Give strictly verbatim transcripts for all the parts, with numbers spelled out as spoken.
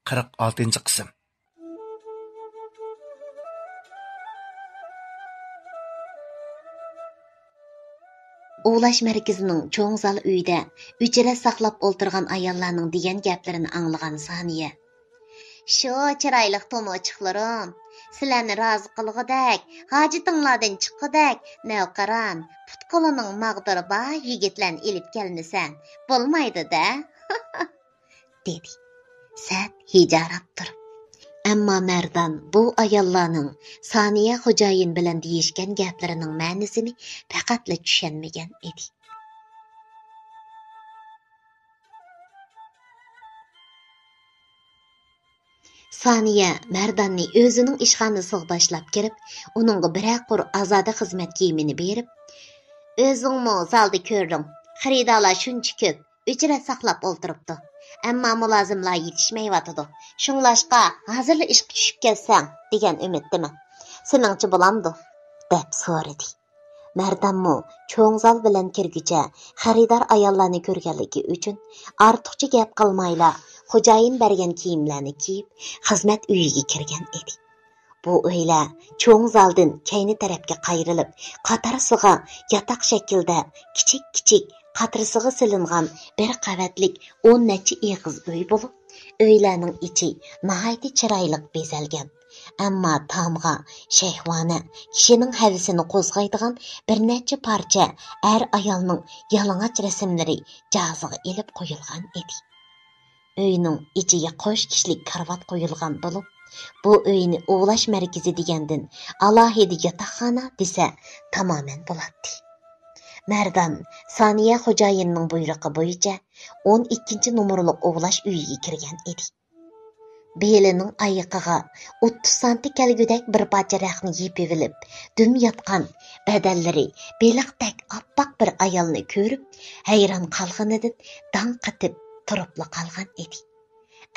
قىرىق ئالتىنچى قىسىم. ئوۋلاش مەركىزىنىڭ چوڭ زال ئۆيىدە ئۆچرەت ساقلاپ ئولتۇرغان ئاياللارنىڭ دېگەن گەپلىرىنى ئاڭلىغان سانىيە، شۇ چىرايلىق تومۇرچۇقلىرىم، سىلەرنى رازى قىلغۇدەك، ھاجىتىڭلاردىن چىققۇدەك نەۋقىران، پۇت-قولىنىڭ ماغدۇرى بار يىگىتلەرنى ئېلىپ كەلمىسەم بولمايدۇ-دە، دېدى سەت ھىجاراپ تۇرۇپ. ئەمما مەردان بۇ ئاياللارنىڭ سانىيە خوجايىن بىلەن دېيىشكەن گەپلىرىنىڭ مەنىسىنى پەقەتلا چۈشەنمىگەن ئىدى. سانىيە مەرداننى ئۆزىنىڭ ئىشخانىسىغا باشلاپ كىرىپ، ئۇنىڭغا بىرەر قۇر ئازادە خىزمەت كىيىمىنى بېرىپ، ئۆزۈڭمۇ زالدا كۆردۈڭ، خېرىدارلار شۇنچە كۆپ، ئۆچرەت ساقلاپ ئولتۇرۇپتۇ. ئەمما مۇلازىملار يېتىشمەيۋاتىدۇ. شۇڭلاشقا، ھازىرلا ئىشقا چۈشۈپ كەتسەڭ، دېگەن ئۈمىدتىمەن. سېنىڭچە بولامدۇ؟ دەپ سورىدى. مەردانمۇ چوڭ زال بىلەن كىرگۈچە خېرىدار ئاياللارنى كۆرگەنلىكى ئۈچۈن ئارتۇقچە گەپ قىلمايلا خوجايىن بەرگەن كىيىملەرنى كىيىپ خىزمەت ئۆيىگە كىرگەن ئىدى. بۇ ئۆيلەر چوڭ زالدىن كەينى تەرەپكە قايرىلىپ، قاتارىسىغا ياتاق شەكلىدە كىچىك-كىچىك قاتارىسىغا سېلىنغان بىر قەۋەتلىك ئون نەچچە ئېغىز ئۆي بولۇپ، ئۆيلەرنىڭ ئىچى ناھايىتى چىرايلىق بېزەلگەن. ئەمما تامغا شەھۋانە، كىشىنىڭ ھەۋىسىنى قوزغايدىغان بىر نەچچە پارچە ئەر-ئايالنىڭ يالىڭاچ رەسىملىرى جازىغا ئېلىپ قويۇلغان ئىدى. ئۆينىڭ ئىچىگە قوش كىشىلىك كارىۋات قويۇلغان بولۇپ، بۇ ئۆينى ئوۋلاش مەركىزى دېگەندىن ئالاھىدە ياتاقخانا دېسە تامامەن بولاتتى. مەردان سانىيە خوجايىننىڭ بۇيرۇقى بويىچە ئون ئىككىنچى نومۇرلۇق ئوۋلاش ئۆيىگە كىرگەن ئىدى. بېلىنىڭ ئايىقىغا ئوتتۇز سانتى كەلگۈدەك بىر پارچە رەختنى يېپىۋېلىپ، دۈم ياتقان، بەدەنلىرى بېلىقتەك ئاپئاق بىر ئايالنى كۆرۈپ، ھەيران قالغىنىدىن داڭ قېتىپ تۇرۇپلا قالغان ئىدى.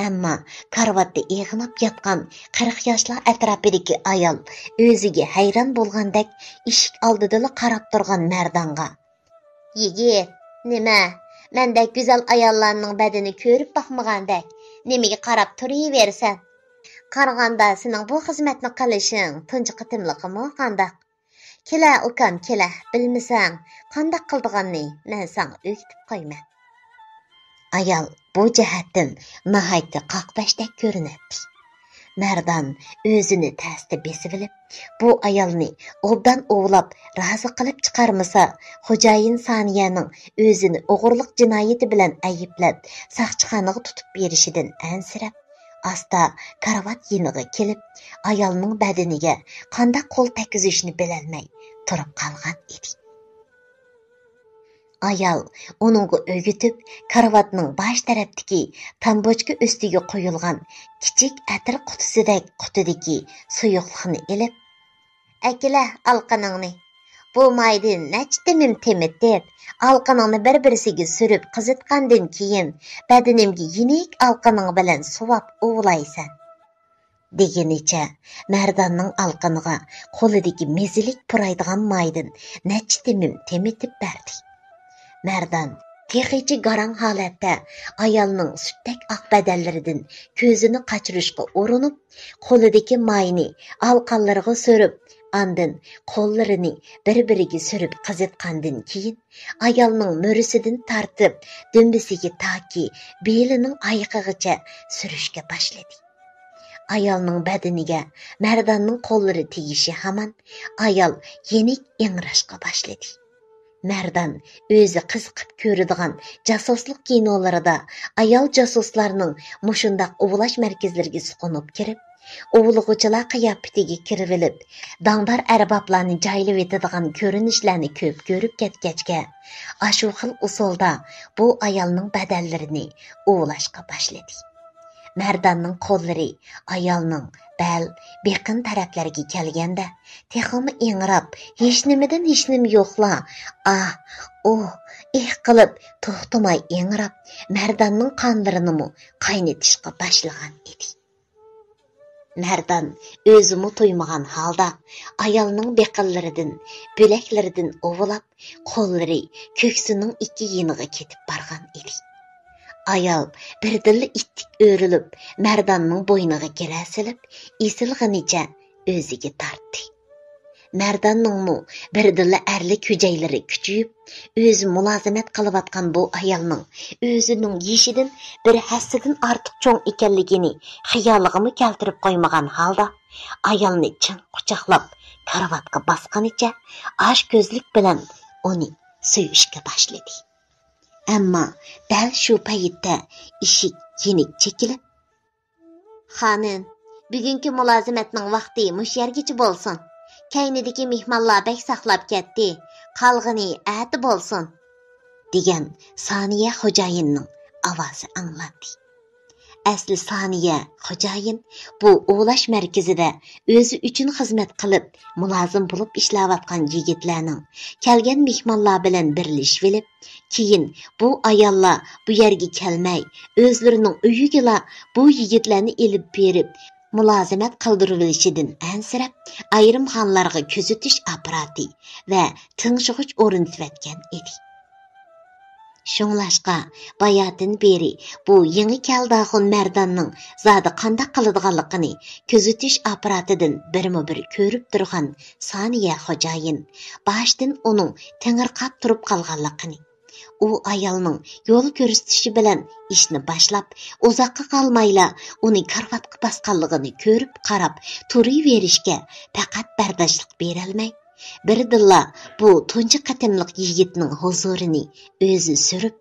ئەمما كارىۋاتتا ئېغىناپ ياتقان قىرىق ياشلار ئەتراپىدىكى ئايال ئۆزىگە ھەيران بولغاندەك ئىشىك ئالدىدىلا قاراپ تۇرغان مەردانغا، يىگىت، نېمە، مەندەك گۈزەل ئاياللارنىڭ بەدىنى كۆرۈپ باقمىغاندەك، نېمىگە قاراپ تۇرۇۋېرىسەن؟ قارىغاندا سېنىڭ بۇ خىزمەتنى قىلىشىڭ تۇنجى قېتىملىقىمۇ قانداق؟ كېلە، ئۇكام، كېلە، بىلمىسەڭ، قانداق قىلىدىغاننى مەن ساڭا ئۆگىتىپ قويىمەن. ئايال بۇ جەھەتتىن ناھايىتى قاقبەشتەك كۆرۈنەتتى. مەردان ئۆزىنى تەستە بېسىۋېلىپ، بۇ ئايالنى ئوبدان ئوۋلاپ، رازى قىلىپ چىقارمىسا، خوجايىن سانىيەنىڭ ئۆزىنى ئوغرىلىق جىنايىتى بىلەن ئەيىبلەپ، ساقچىخانىغا تۇتۇپ بېرىشىدىن ئەنسىرەپ، ئاستا كارىۋات يېنىغا كېلىپ، ئايالنىڭ بەدىنىگە قانداق قول تەگكۈزۈشنى بىلەلمەي تۇرۇپ قالغان ئىدى. ئايال ئۇنىڭغا ئۆگىتىپ، كارىۋاتنىڭ باش تەرەپتىكى تامبوچكا ئۈستىگە قويۇلغان كىچىك ئەتىر قۇتىسىدەك قۇتىدىكى سۇيۇقلۇقنى ئېلىپ، ئەكېلە ئالقىنىڭنى. بۇ مايدىن نەچچە تېمىم تېمىتىپ، ئالقىنىڭنى بىر-بىرسىگە سۈرۈپ قىزىتقاندىن كېيىن، بەدىنىمگە يېنىك ئالقىنىڭ بىلەن سۇۋاپ ئۇۋىلايسەن. دېگىنىچە، مەرداننىڭ ئالقىنىغا قولىدىكى مېزىلىك پۇرايدىغان مايدىن نەچچە تېمىم تېمىتىپ بەردى. مەردان تېخىچە گاراڭ ھالەتتە ئايالنىڭ سۈتتەك ئاق بەدەنلىرىدىن كۆزىنى قاچۇرۇشقا ئۇرۇنۇپ، قولىدىكى ماينى ئالقانلىرىغا سۈرۈپ، ئاندىن قوللىرىنى بىر-بىرىگە سۈرۈپ قىزىتقاندىن كېيىن، ئايالنىڭ مۈرىسىدىن تارتىپ، دۈمبىسىگە تاكى بېلىنىڭ ئايىقىغىچە سۈرۈشكە باشلىدى. ئايالنىڭ بەدىنىگە مەرداننىڭ قوللىرى تېگىشى ھامان، ئايال يېنىك ئىڭراشقا باشلىدى. مەردان ئۆزى قىزىقىپ كۆرىدىغان جاسۇسلۇق كىنولىرىدا ئايال جاسۇسلارنىڭ مۇشۇنداق ئوۋلاش مەركەزلىرىگە سۇقۇنۇپ كىرىپ، ئوۋلىغۇچىلار قىياپىتىگە كىرىۋېلىپ، داڭدار ئەربابلارنى جايلىۋېتىدىغان كۆرۈنۈشلەرنى كۆپ كۆرۈپ كەتكەچكە، ئاشۇ خىل ئۇسۇلدا بۇ ئايالنىڭ بەدەنلىرىنى ئوۋلاشقا باشلىدى. مەرداننىڭ قوللىرى ئايالنىڭ بەل، بېقىن تەرەپلىرىگە كەلگەندە، تېخىمۇ ئىڭراپ، ھېچنېمىدىن ھېچنېمە يوقلا، ئاھ، ئۇھ، ئېھ قىلىپ، توختىماي ئىڭراپ، مەرداننىڭ قانلىرىنىمۇ قاينىتىشقا باشلىغان ئىدى. مەردان ئۆزىمۇ تۇيمىغان ھالدا ئايالنىڭ بېقىنلىرىدىن، بۆلەكلىرىدىن ئوۋلاپ، قوللىرى كۆكسىنىڭ ئىككى يېنىغا كېتىپ بارغان ئىدى. ئايال بىردىنلا ئىتتىك ئۆرۈلۈپ، مەرداننىڭ بوينىغا گىرە سېلىپ، ئېسىلغىنىچە ئۆزىگە تارتتى. مەرداننىڭمۇ بىردىنلا ئەرلىك ھۈجەيلىرى كۈچىيىپ، ئۆزى مۇلازىمەت قىلىۋاتقان بۇ ئايالنىڭ ئۆزىنىڭ يېشىدىن بىر ھەسسىدىن ئارتۇق چوڭ ئىكەنلىكىنى خىيالىغىمۇ كەلتۈرۈپ قويمىغان ھالدا، ئايالنى چىڭ قۇچاقلاپ، كارىۋاتقا باسقىنىچە ئاچ كۆزلۈك بىلەن ئۇنى سۆيۈشكە باشلىدى. ئەمما دەل شۇ پەيتتە ئىشىك يېنىك چېكىلىپ، «خانىم، بۈگۈنكى مۇلازىمەتنىڭ ۋاقتى مۇشۇ يەرگىچە بولسۇن. كەينىدىكى مېھمانلار بەك ساقلاپ كەتتى. قالغىنى ئەتە بولسۇن.» دېگەن سانىيە خوجايىننىڭ ئاۋازى ئاڭلاندى. ئەسلى سانىيە خوجايىن بۇ ئوۋلاش مەركىزىدە ئۆزى ئۈچۈن خىزمەت قىلىپ، مۇلازىم بولۇپ ئىشلەۋاتقان يىگىتلەرنىڭ كەلگەن مېھمانلار بىلەن بىرلىشىۋېلىپ، كېيىن بۇ ئاياللار بۇ يەرگە كەلمەي، ئۆزلىرىنىڭ ئۆيىگىلا بۇ يىگىتلەرنى ئېلىپ بېرىپ، مۇلازىمەت قىلدۇرۇۋېلىشىدىن ئەنسىرەپ، ئايرىم خانىلارغا كۆزىتىش ئاپپاراتى ۋە تىڭشىغۇچ ئورنىتىۋەتكەن ئىدى. شۇڭلاشقا، باياتىن بېرى بۇ يېڭى كەلدى ئاخۇن مەرداننىڭ زادى قانداق قىلىدىغانلىقىنى كۆزىتىش ئاپپاراتىدىن بىرمۇ بىر كۆرۈپ تۇرغان سانىيە خوجايىن باشتىن ئۇنىڭ تېڭىرقاپ تۇرۇپ قالغانلىقىنى، ئۇ ئايالنىڭ يول كۆرسىتىشى بىلەن ئىشنى باشلاپ، ئۇزاققا قالمايلا ئۇنى كارىۋاتقا باسقانلىقىنى كۆرۈپ قاراپ تۇرۇۋېرىشكە پەقەت بەرداشلىق بېرەلمەي، بىردىنلا بۇ تۇنجى قېتىملىق يىگىتنىڭ ھۇزۇرىنى ئۆزى سۈرۈپ،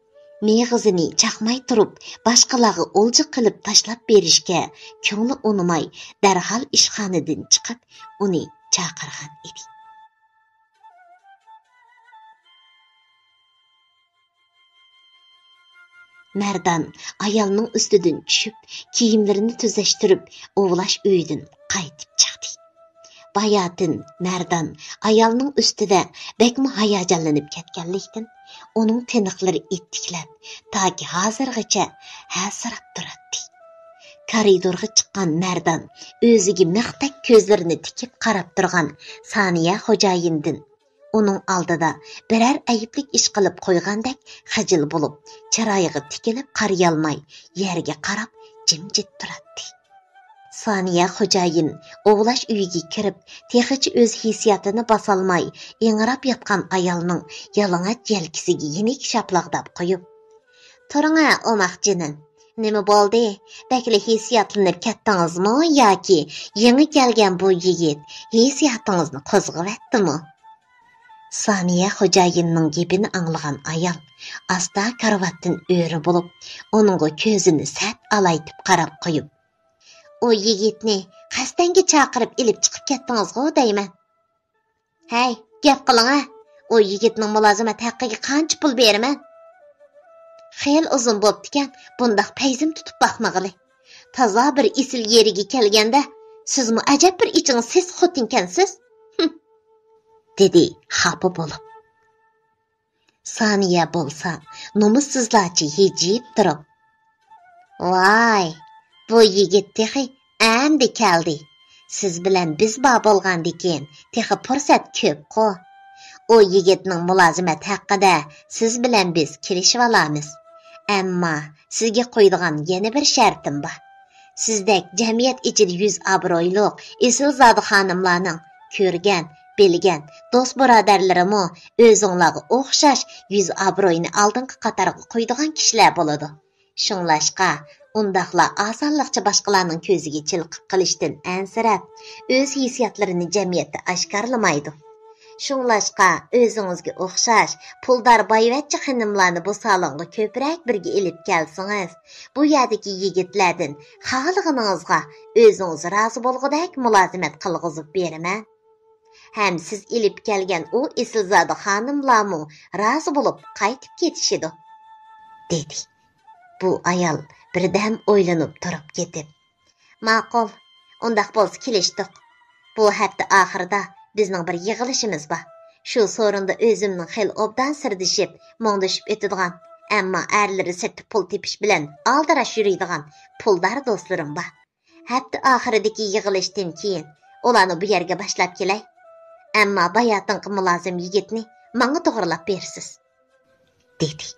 مېغىزىنى چاقماي تۇرۇپ، باشقىلارغا ئولجا قىلىپ تاشلاپ بېرىشكە كۆڭلى ئۇنىماي، دەرھال ئىشخانىدىن چىقىپ، ئۇنى چاقىرغان ئىدى. مەردان ئايالنىڭ ئۈستىدىن چۈشۈپ، كىيىملىرىنى تۈزەشتۈرۈپ، ئوۋلاش ئۆيىدىن قايتىپ چىقتى. باياتىن مەردان ئايالنىڭ ئۈستىدە بەكمۇ ھاياجانلىنىپ كەتكەنلىكتىن، ئۇنىڭ تىنىقلىرى ئىتتىكلەپ، تاكى ھازىرغىچە ھەسىراپ تۇراتتى. كارىدورغا چىققان مەردان ئۆزىگە مىختەك كۆزلىرىنى تىكىپ قاراپ تۇرغان سانىيە خوجايىندىن ئۇنىڭ ئالدىدا بىرەر ئەيىبلىك ئىش قىلىپ قويغاندەك خىجىل بولۇپ، چىرايىغا تىكىلىپ قارىيالماي، يەرگە قاراپ جىمجىت تۇراتتى. سانىيە خوجايىن ئوۋلاش ئۆيىگە كىرىپ، تېخىچە ئۆز ھېسسىياتىنى باسالماي ئىڭراپ ياتقان ئايالنىڭ يالىڭاچ يەلكىسىگە يېنىك شاپىلاقداپ قويۇپ، «تۇرۇڭە، ئوماق جېنىم. نېمە بولدى؟ بەكلا ھېسسىياتلىنىپ كەتتىڭىزمۇ ياكى يېڭى كەلگەن بۇ يىگىت ھېسسىياتىڭىزنى قوزغىۋەتتىمۇ؟» سانىيە خوجايىننىڭ گېپىنى ئاڭلىغان ئايال ئاستا كارىۋاتتىن ئۆرە بولۇپ، ئۇنىڭغا كۆزىنى سەت ئالايتىپ قاراپ قويۇپ، «ئۇ يىگىتنى قەستەنگە چاقىرىپ ئېلىپ چىقىپ كەتتىڭىزغۇ دەيمەن.» «ھەي، گەپ قىلىڭە! ئۇ يىگىتنىڭ مۇلازىمەت ھەققىگە قانچە پۇل بېرىمەن؟» «خېلى ئۇزۇن بوپتىكەن، بۇنداق پەيزىم تۇتۇپ باقمىغىلى. تازا بىر ئېسىل يېرىگە كەلگەندە، سىزمۇ ئەجەب بىر ئىچىڭىز سېسىق خوتۇنكەنسىز.» «ھىم.» دېدى خاپا بولۇپ. سانىيە بولسا نومۇسسىزلارچە ھىجىيىپ تۇرۇپ، «ۋاي، بۇ يىگىت تېخى ئەمدى كەلدى. سىز بىلەن بىز بار بولغاندىكىن تېخى پۇرسەت كۆپقۇ. ئۇ يىگىتنىڭ مۇلازىمەت ھەققىدە سىز بىلەن بىز كېلىشىۋالارمىز. ئەمما سىزگە قويىدىغان يەنە بىر شەرتىم بار. سىزدەك جەمئىيەت ئىچىدە يۈز ئابرۇيلۇق، ئېسىل زادى خانىملارنىڭ كۆرگەن، بىلگەن دوست-بۇرادەرلىرىمۇ ئۆزۈڭلارغا ئوخشاش يۈز ئابرۇينى ئالدىنقى قاتارغا قويىدىغان كىشىلەر بولىدۇ. شۇڭلاشقا، ئۇنداقلار ئاسانلىقچە باشقىلارنىڭ كۆزىگە چېلىقىپ قېلىشتىن ئەنسىرەپ، ئۆز ھېسسىياتلىرىنى جەمئىيەتتە ئاشكارىلىمايدۇ. شۇڭلاشقا، ئۆزىڭىزگە ئوخشاش پۇلدار بايۋەچچە خېنىملارنى بۇ سالونغا كۆپرەك بىرگە ئېلىپ كەلسىڭىز، بۇ يەردىكى يىگىتلەردىن خالىغىنىڭىزغا ئۆزىڭىز رازى بولغۇدەك مۇلازىمەت قىلغۇزۇپ بېرىمەن. ھەم سىز ئېلىپ كەلگەن ئۇ ئېسىلزادە خانىملارمۇ رازى بولۇپ قايتىپ كېتىشىدۇ.» دېدى. بۇ ئايال بىردەم ئويلىنىپ تۇرۇپ كېتىپ، «ماقۇل، ئۇنداق بولسا كېلىشتۇق. بۇ ھەپتە ئاخىرىدا بىزنىڭ بىر يىغىلىشىمىز بار. شۇ سورۇندا ئۆزۈمنىڭ خېلى ئوبدان سىردىشىپ، مۇڭدىشىپ ئۆتىدىغان، ئەمما ئەرلىرى سىرتتا پۇل تېپىش بىلەن ئالدىراش يۈرىدىغان پۇلدار دوستلىرىم بار. ھەپتە ئاخىرىدىكى يىغىلىشتىن كېيىن ئۇلارنى بۇ يەرگە باشلاپ كېلەي. ئەمما باياتىنقى مۇلازىم يىگىتنى ماڭا توغرىلاپ بېرىسىز.» دېدى.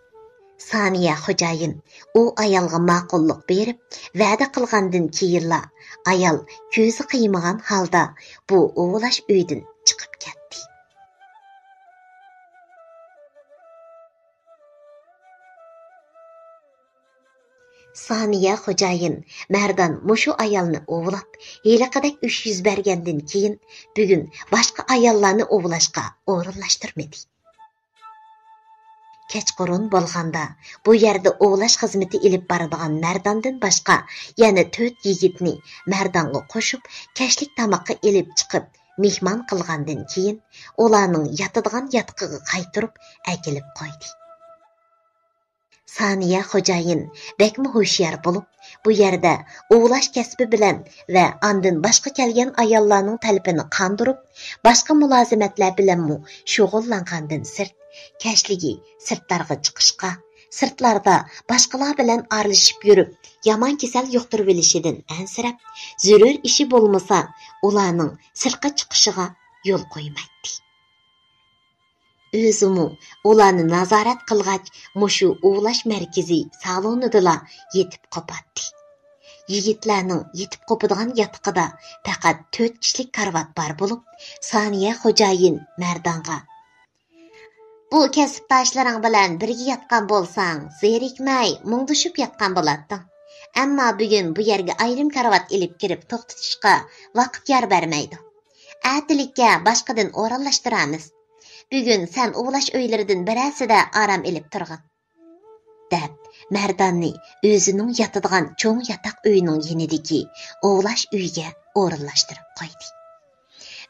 سانىيە خوجايىن ئۇ ئايالغا ماقۇللۇق بېرىپ، ۋەدە قىلغاندىن كېيىنلا، ئايال كۆزى قىيمىغان ھالدا بۇ ئوۋلاش ئۆيدىن چىقىپ كەتتى. سانىيە خوجايىن مەردان مۇشۇ ئايالنى ئوۋلاپ، ھېلىقىدەك ئىش يۈز بەرگەندىن كېيىن، بۈگۈن باشقا ئاياللارنى ئوۋلاشقا ئورۇنلاشتۇرمىدى. كەچقۇرۇن بولغاندا، بۇ يەردە ئوۋلاش خىزمىتى ئېلىپ بارىدىغان مەرداندىن باشقا يەنە تۆت يىگىتنى مەردانغا قوشۇپ، كەچلىك تاماققا ئېلىپ چىقىپ، مېھمان قىلغاندىن كېيىن، ئۇلارنىڭ ياتىدىغان ياتىقىغا قايتۇرۇپ ئەكېلىپ قويدى. سانىيە خوجايىن بەكمۇ ھوشيار بولۇپ، بۇ يەردە ئوۋلاش كەسپى بىلەن ۋە ئاندىن باشقا كەلگەن ئاياللارنىڭ تەلىپىنى قاندۇرۇپ، باشقا مۇلازىمەتلەر بىلەنمۇ شۇغۇللانغاندىن سىرت، كەچلىكى سىرتلارغا چىقىشقا، سىرتلاردا باشقىلار بىلەن ئارىلىشىپ يۈرۈپ، يامان كېسەل يۇقتۇرۇۋېلىشىدىن ئەنسىرەپ، زۆرۈر ئىشى بولمىسا، ئۇلارنىڭ سىرتقا چىقىشىغا يول قويمايتتى. ئۆزىمۇ ئۇلارنى نازارەت قىلغاچ، مۇشۇ ئوۋلاش مەركىزى سالونىدىلا يېتىپ قوپاتتى. يىگىتلەرنىڭ يېتىپ قوپىدىغان ياتىقىدا پەقەت تۆت كىشىلىك كارىۋات بار بولۇپ، سانىيە خوجايىن مەردانغا، «بۇ كەسىپداشلىرىڭ بىلەن بىرگە ياتقان بولساڭ، زېرىكمەي مۇڭدىشىپ ياتقان بولاتتىڭ. ئەمما بۈگۈن بۇ يەرگە ئايرىم كارىۋات ئېلىپ كىرىپ توختىتىشقا ۋاقىت يار بەرمەيدۇ. ئەتىلىككە باشقىدىن ئورۇنلاشتۇرارمىز. بۈگۈن سەن ئوۋلاش ئۆيلىرىدىن بىرەرسىدە ئارام ئېلىپ تۇرغىن.» دەپ، مەرداننى ئۆزىنىڭ ياتىدىغان چوڭ ياتاق ئۆيىنىڭ يېنىدىكى ئوۋلاش ئۆيىگە ئورۇنلاشتۇرۇپ قويدى.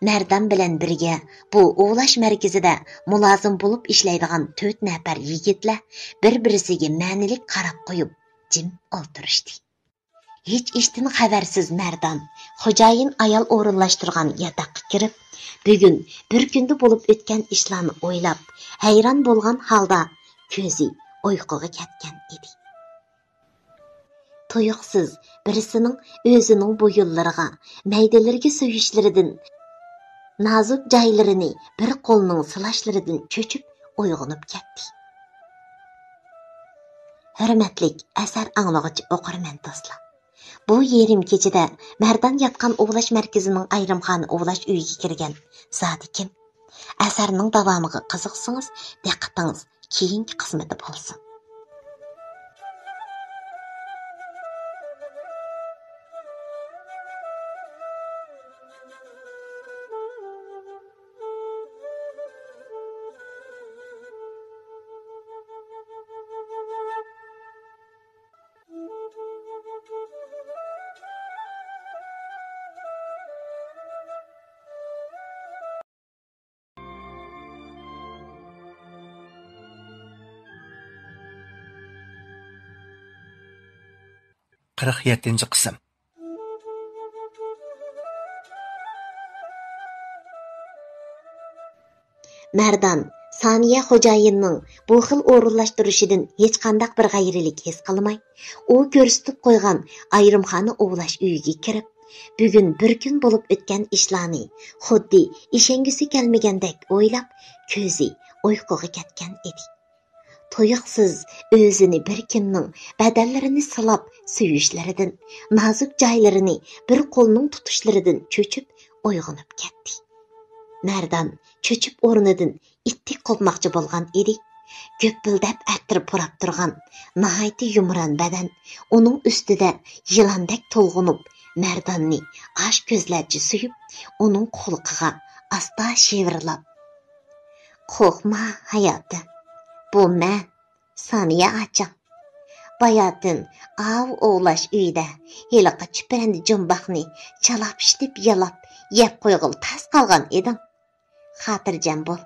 مەردان بىلەن بىرگە بۇ ئوۋلاش مەركىزىدە مۇلازىم بولۇپ ئىشلەيدىغان تۆت نەپەر يىگىتلەر بىر-بىرسىگە مەنىلىك قاراپ قويۇپ، جىم ئولتۇرۇشتى. ھېچ ئىشتىن خەۋەرسىز مەردان خوجايىن ئايال ئورۇنلاشتۇرغان ياتاققا كىرىپ، بۈگۈن بىر كۈندە بولۇپ ئۆتكەن ئىشلارنى ئويلاپ، ھەيران بولغان ھالدا كۆزى ئۇيقۇغا كەتكەن ئىدى. تۇيۇقسىز بىرسىنىڭ ئۆزىنىڭ بويۇنلىرىغا، مەيدىلىرىگە سۆيۈشلىرىدىن، نازۇك جايلىرىنى بىر قولنىڭ سىلاشلىرىدىن چۆچۈپ ئويغىنىپ كەتتى. ھۆرمەتلىك ئەسەر ئاڭلىغۇچى ئوقۇرمەن دوستلار! بۇ يېرىم كېچىدە مەردان ياتقان ئوۋلاش مەركىزىنىڭ ئايرىمخانا ئوۋلاش ئۆيىگە كىرگەن زادى كىم؟ ئەسەرنىڭ داۋامىغا قىزىقسىڭىز، دىققىتىڭىز كېيىنكى قىسمىدا بولسۇن. قىرىق يەتتىنچى قىسىم. مەردان سانىيە خوجايىننىڭ بۇ خىل ئورۇنلاشتۇرۇشىدىن ھېچقانداق بىر غەيرىيلىك ھېس قىلماي، ئۇ كۆرسىتىپ قويغان ئايرىمخانا ئوۋلاش ئۆيىگە كىرىپ، بۈگۈن بىر كۈن بولۇپ ئۆتكەن ئىشلارنى خۇددى ئىشەنگۈسى كەلمىگەندەك ئويلاپ، كۆزى ئۇيقۇغا كەتكەن ئىدى. تۇيۇقسىز ئۆزىنى بىر كىمنىڭ بەدەنلىرىنى سىلاپ سۆيۈشلىرىدىن، نازۇك جايلىرىنى بىر قولنىڭ تۇتۇشلىرىدىن چۆچۈپ ئويغىنىپ كەتتى. مەردان چۆچۈپ ئورنىدىن ئىتتىك قوپماقچى بولغان ئىدى. گۈپۈلدەپ ئەتىر پۇراپ تۇرغان ناھايىتى يۇمران بەدەن ئۇنىڭ ئۈستىدە يىلاندەك تولغىنىپ، مەرداننى ئاچ كۆزلەرچە سۆيۈپ، ئۇنىڭ قۇلىقىغا ئاستا شىۋىرلاپ، «قورقما، ھاياتىم، بۇ مەن، سانىيە ئاچاڭ. باياتىن ئاۋۇ ئوۋلاش ئۆيىدە ھېلىقى چۈپرەندە جۇمباقنى چالاپ-پىشتىپ يالاپ يەپ قويغىلى تاس قالغان ئىدىڭ. خاتىرجەم بول،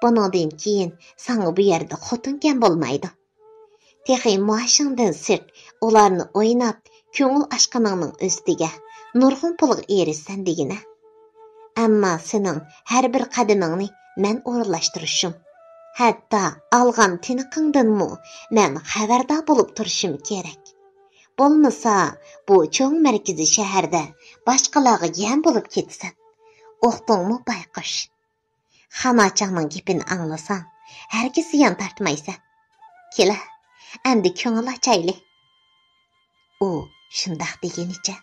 بۇنىڭدىن كېيىن ساڭا بۇ يەردە خوتۇن-كەم بولمايدۇ. تېخى مائاشىڭدىن سىرت ئۇلارنى ئويناپ، كۆڭۈل ئاچقىنىڭنىڭ ئۈستىگە نۇرغۇن پۇلغا ئېرىشسەن دېگىنە. ئەمما سېنىڭ ھەر بىر قەدىمىڭنى مەن ئورۇنلاشتۇرۇشۇم، ھەتتا ئالغان تىنىقىڭدىنمۇ مەن خەۋەردار بولۇپ تۇرۇشۇم كېرەك. بولمىسا، بۇ چوڭ مەركىزىي شەھەردە باشقىلارغا يەم بولۇپ كېتىسەن. ئۇقتۇڭمۇ، بايقۇش؟» خان ئاچاڭنىڭ گېپىنى ئاڭلىساڭ، ھەرگىز زىيان تارتمايسەن. كېلە، ئەمدى كۆڭۈل ئاچايلى. ئۇ شۇنداق دېگىنىچە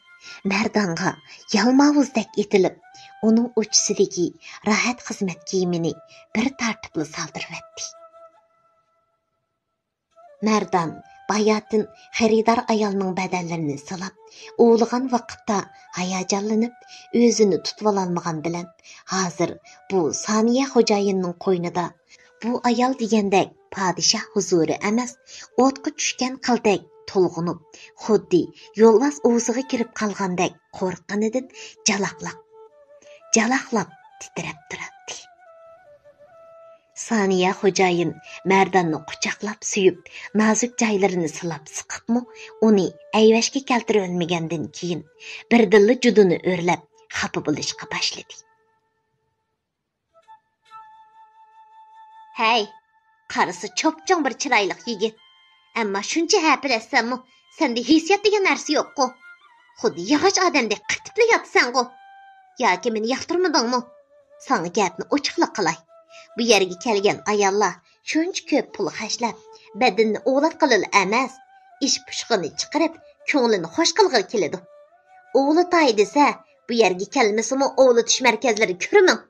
مەردانغا يالماۋۇزدەك ئېتىلىپ، ئۇنىڭ ئۇچىسىدىكى راھەت خىزمەت كىيىمىنى بىر تارتىپلا سالدۇرۇۋەتتى. مەردان باياتىن خېرىدار ئايالنىڭ بەدەنلىرىنى سىلاپ ئوۋلىغان ۋاقىتتا ھاياجانلىنىپ، ئۆزىنى تۇتۇۋالالمىغان بىلەن، ھازىر بۇ سانىيە خوجايىننىڭ قوينىدا بۇ ئايال دېگەندەك پادىشاھ ھۇزۇرى ئەمەس، ئوتقا چۈشكەن قىلدەك تولغىنىپ، خۇددى يولۋاس ئۇۋىسىغا كىرىپ قالغاندەك قورققىنىدىن جالاقلاپ، جالاقلاپ تىترەپ تۇراتتى. سانىيە خوجايىن مەرداننى قۇچاقلاپ سۆيۈپ، نازۇك جايلىرىنى سىلاپ سىقىپمۇ، ئۇنى ئەيۋەشكە كەلتۈرۈۋەلمىگەندىن كېيىن، بىردىنلا جۇدۇنى ئۆرلەپ، خاپا بولۇشقا باشلىدى. ھەي، قارىسا چوپچوڭ بىر چىرايلىق يىگىت. ئەمما شۇنچە ھەپىلەشسەممۇ، سەندە ھېسسىيات دېگەن نەرسە يوققۇ. خۇددى ياغاچ ئادەمدەك قېتىپلا ياتىسەنغۇ. ياكى مېنى ياقتۇرمىدىڭمۇ؟ ساڭا گەپنى ئوچۇقلا قىلاي. بۇ يەرگە كەلگەن ئاياللار شۇنچە كۆپ پۇل خەجلەپ، بەدىنىنى ئوۋلاتقىلىلا ئەمەس، ئىچ پۇشۇقىنى چىقىرىپ، كۆڭلىنى خوش قىلغىلى كېلىدۇ. ئوۋلىتاي دېسە، بۇ يەرگە كەلمىسىمۇ ئوۋلىتىش مەركەزلىرى كۆرمىڭ.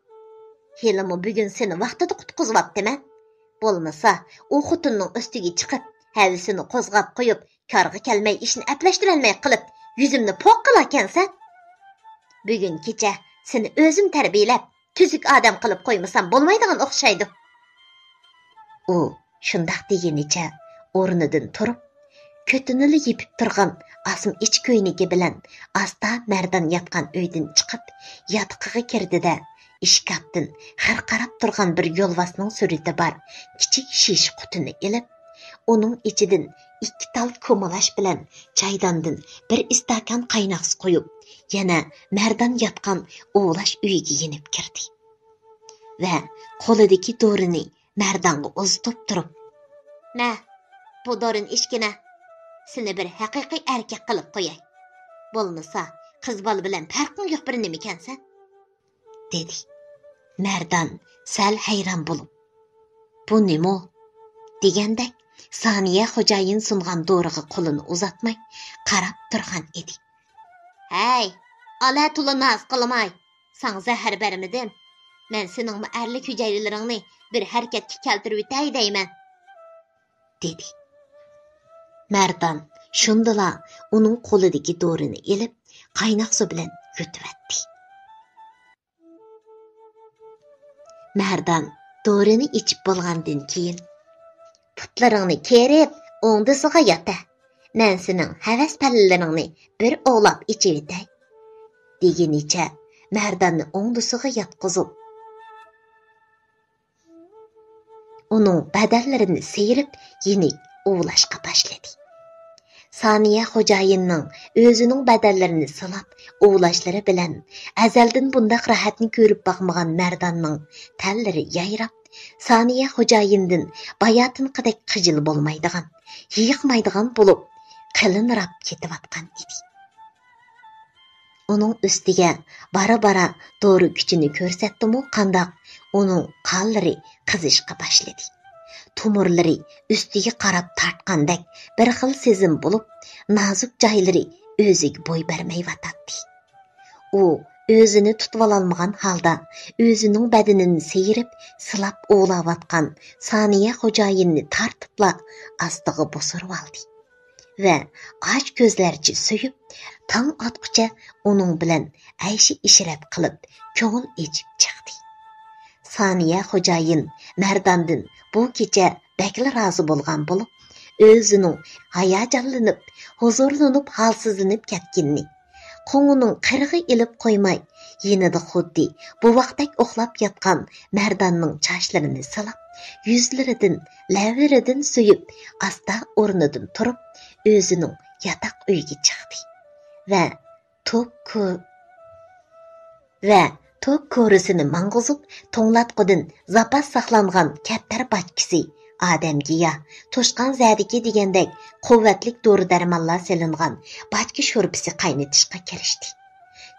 ھېلىمۇ بۈگۈن سېنى ۋاقتىدا قۇتقۇزۇۋاپتىمەن. بولمىسا، ئۇ خوتۇننىڭ ئۈستىگە چىقىپ، ھەۋىسىنى قوزغاپ قويۇپ، كارغا كەلمەي ئىشنى ئەپلەشتۈرەلمەي قىلىپ، يۈزۈمنى پوق قىلاركەنسەن. بۈگۈن كېچە سېنى ئۆزۈم تەربىيەلەپ، تۈزۈك ئادەم قىلىپ قويمىسام بولمايدىغان ئوخشايدۇ. ئۇ شۇنداق دېگىنىچە ئورنىدىن تۇرۇپ، كۆتىنىلا يېپىپ تۇرغان ئاسما ئىچ كۆينىكى بىلەن ئاستا مەردان ياتقان ئۆيدىن چىقىپ، ياتىقىغا كىردى-دە، ئىشكاپتىن خىرقىراپ تۇرغان بىر يولۋاسنىڭ سۈرىتى بار كىچىك شىشە قۇتىنى ئېلىپ، ئۇنىڭ ئىچىدىن ئىككى تال كومىلاچ بىلەن چايداندىن بىر ئىستاكان قايناق سۇ قۇيۇپ، يەنە مەردان ياتقان ئۇۋۇلاش ئۆيىگە يېنىپ كىردى ۋە قولىدىكى دورىنى مەردانغا ئۇزىتىپ تۇرۇپ، «مە، بۇ دورىنى ئىچكىنە، سېنى بىر ھەقىقىي ئەركەك قىلىپ قوياي. بولمىسا، قىز بالا بىلەن پەرقىڭ يوق بىر نېمىكەنسەن.» دېدى. مەردان سەل ھەيران بولۇپ، «بۇ نېمە؟» دېگەندەك، سانىيە خوجايىن سۇنغان دورىغا قولىنى ئۇزاتماي قاراپ تۇرغان ئىدى. «ھەي، ئالا تولا ناز قىلماي، ساڭا زەھەر بەرمىدىم. مەن سېنىڭمۇ ئەرلىك ھۈجەيرىلىرىڭنى بىر ھەرىكەتكە كەلتۈرۈۋېتەي دەيمەن.» دېدى. مەردان شۇندىلا ئۇنىڭ قولىدىكى دورىنى ئېلىپ، قايناق سۇ بىلەن يۇتۇۋەتتى. مەردان دورىنى ئىچىپ بولغاندىن كېيىن، «پۇتلىرىڭنى كېرىپ، ئوڭدىسىغا ياتە. مەن سېنىڭ ھەۋەس پەللىلىرىڭنى بىر ئوۋلاپ ئىچىۋېتەي.» دېگىنىچە مەرداننى ئوڭدىسىغا ياتقۇزۇپ، ئۇنىڭ بەدەنلىرىنى سىيرىپ، يېنىك ئۇۋۇلاشقا باشلىدى. سانىيە خوجايىننىڭ ئۆزىنىڭ بەدەنلىرىنى سىلاپ ئۇۋۇلاشلىرى بىلەن ئەزەلدىن بۇنداق راھەتنى كۆرۈپ باقمىغان مەرداننىڭ تەنلىرى يايراپ، سانىيە خوجايىندىن باياتىنقىدەك خىجىل بولمايدىغان، ھېيىقمايدىغان بولۇپ، قېلىنراپ كېتىۋاتقان ئىدى. ئۇنىڭ ئۈستىگە بارا-بارا دورا كۈچىنى كۆرسەتتىمۇ قانداق، ئۇنىڭ قانلىرى قىزىشقا باشلىدى. تومۇرلىرى ئۈستىگە قاراپ تارتقاندەك بىر خىل سېزىم بولۇپ، نازۇك جايلىرى ئۆزىگە بوي بەرمەيۋاتاتتى. ئۇ ئۆزىنى تۇتۇۋالالمىغان ھالدا ئۆزىنىڭ بەدىنىنى سىيرىپ، سىلاپ ئوۋلاۋاتقان سانىيە خوجايىننى تارتىپلا ئاستىغا بوسۇرۇۋالدى. ۋە ئاچ كۆزلەرچە سۆيۈپ، تاڭ ئاتقۇچە ئۇنىڭ بىلەن ئەيشى ئىشرەت قىلىپ، كۆڭۈل ئېچىپ چىقتى. سانىيە خوجايىن مەرداندىن بۇ كېچە بەكلا رازى بولغان بولۇپ، ئۆزىنىڭ ھاياجانلىنىپ، ھۇزۇرلىنىپ، ھالسىزلىنىپ كەتكىنىنى، قوڭىنىڭ قىرىغا ئېلىپ قويماي، يېنىدا خۇددى بوۋاقتەك ئۇخلاپ ياتقان مەرداننىڭ چاچلىرىنى سىلاپ، يۈزلىرىدىن، لەۋلىرىدىن سۆيۈپ، ئاستا ئورنىدىن تۇرۇپ، ئۆزىنىڭ ياتاق ئۆيىگە چىقتى ۋە توك كو-، ۋە توك كورىسىنى ماڭغۇزۇپ، توڭلاتقۇدىن زاپاس ساقلانغان كەپتەر باچكىسى، ئادەمگىياھ، توشقان زەدىكى دېگەندەك قۇۋۋەتلىك دورا-دەرمانلار سېلىنغان باچكا شورپىسى قاينىتىشقا كىرىشتى.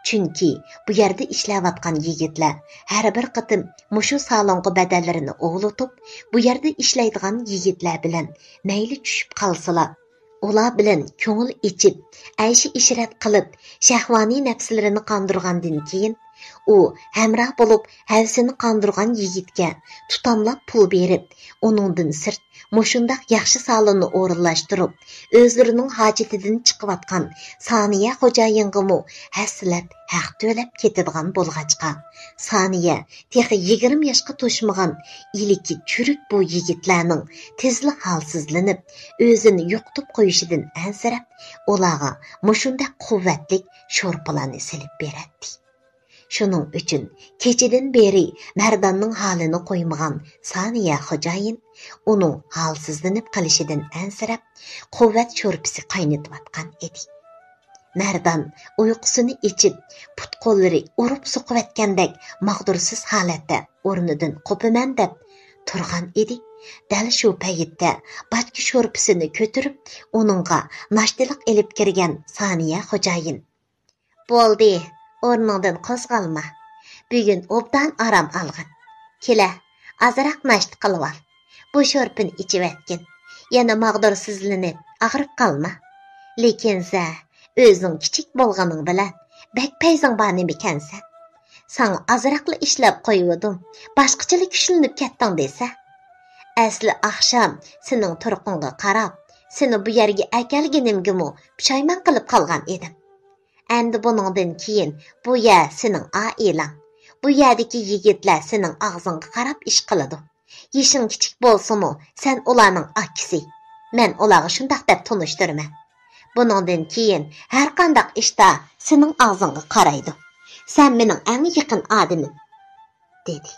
چۈنكى بۇ يەردە ئىشلەۋاتقان يىگىتلەر ھەر بىر قېتىم مۇشۇ سالونغا بەدەنلىرىنى ئوۋلىتىپ، بۇ يەردە ئىشلەيدىغان يىگىتلەر بىلەن مەيلى چۈشۈپ قالسىلا، ئۇلار بىلەن كۆڭۈل ئېچىپ، ئەيشى ئىشرەت قىلىپ، شەھۋانىي نەپسلىرىنى قاندۇرغاندىن كېيىن، ئۇ ھەمراھ بولۇپ ھەۋىسىنى قاندۇرغان يىگىتكە تۇتاملاپ پۇل بېرىپ، ئۇنىڭدىن سىرت مۇشۇنداق ياخشى سالوننى ئورۇنلاشتۇرۇپ، ئۆزلىرىنىڭ ھاجىتىدىن چىقىۋاتقان سانىيە خوجايىنغىمۇ ھەسسىلەپ ھەق تۆلەپ كېتىدىغان بولغاچقا، سانىيە تېخى يىگىرمە ياشقا توشمىغان ئىلكى چۈرۈك بۇ يىگىتلەرنىڭ تېزلا ھالسىزلىنىپ، ئۆزىنى يوقىتىپ قويۇشىدىن ئەنسىرەپ، ئۇلارغا مۇشۇنداق قۇۋۋەتلىك شورپىلارنى سېلىپ بېرەتتى. شۇنىڭ ئۈچۈن كېچىدىن بېرى مەرداننىڭ ھالىنى قويمىغان سانىيە خوجايىن ئۇنىڭ ھالسىزلىنىپ قېلىشىدىن ئەنسىرەپ، قۇۋۋەت شورپىسى قاينىتىۋاتقان ئىدى. مەردان ئۇيقۇسىنى ئېچىپ، پۇت-قوللىرى ئۇرۇپ سوقۇۋەتكەندەك ماغدۇرسىز ھالەتتە ئورنىدىن قوپىمەن دەپ تۇرغان ئىدى. دەل شۇ پەيتتە باچكا شورپىسىنى كۆتۈرۈپ، ئۇنىڭغا ناشتىلىق ئېلىپ كىرگەن سانىيە خوجايىن: «بولدى، ئورنۇڭدىن قوزغالما. بۈگۈن ئوبدان ئارام ئالغىن. كېلە، ئازراق ناشتا قىلىۋال. بۇ شورپىنى ئىچىۋەتكىن. يەنە ماغدۇرسىزلىنىپ، ئاغرىپ قالما. لېكىن سەن ئۆزۈڭ كىچىك بولغىنىڭ بىلەن بەك پەيزىڭ بار نېمىكەنسەن؟ ساڭا ئازراقلا ئىشلەپ قويۇۋىدىم، باشقىچىلا كۈچلىنىپ كەتتىڭ دېسە. ئەسلى ئاخشام سېنىڭ تۇرقۇڭغا قاراپ، سېنى بۇ يەرگە ئەكەلگىنىمگىمۇ پۇشايمان قىلىپ قالغان ئىدىم. ئەمدى بۇنىڭدىن كېيىن بۇ يەر سېنىڭ ئائىلەڭ. بۇ يەردىكى يىگىتلەر سېنىڭ ئاغزىڭغا قاراپ ئىش قىلىدۇ. يېشىڭ كىچىك بولسىمۇ، سەن ئۇلارنىڭ ئاكىسى. مەن ئۇلارغا شۇنداق دەپ تونۇشتۇرىمەن. بۇنىڭدىن كېيىن ھەرقانداق ئىشتا سېنىڭ ئاغزىڭغا قارايدۇ. سەن مېنىڭ ئەڭ يېقىن ئادىمىم.» دېدى.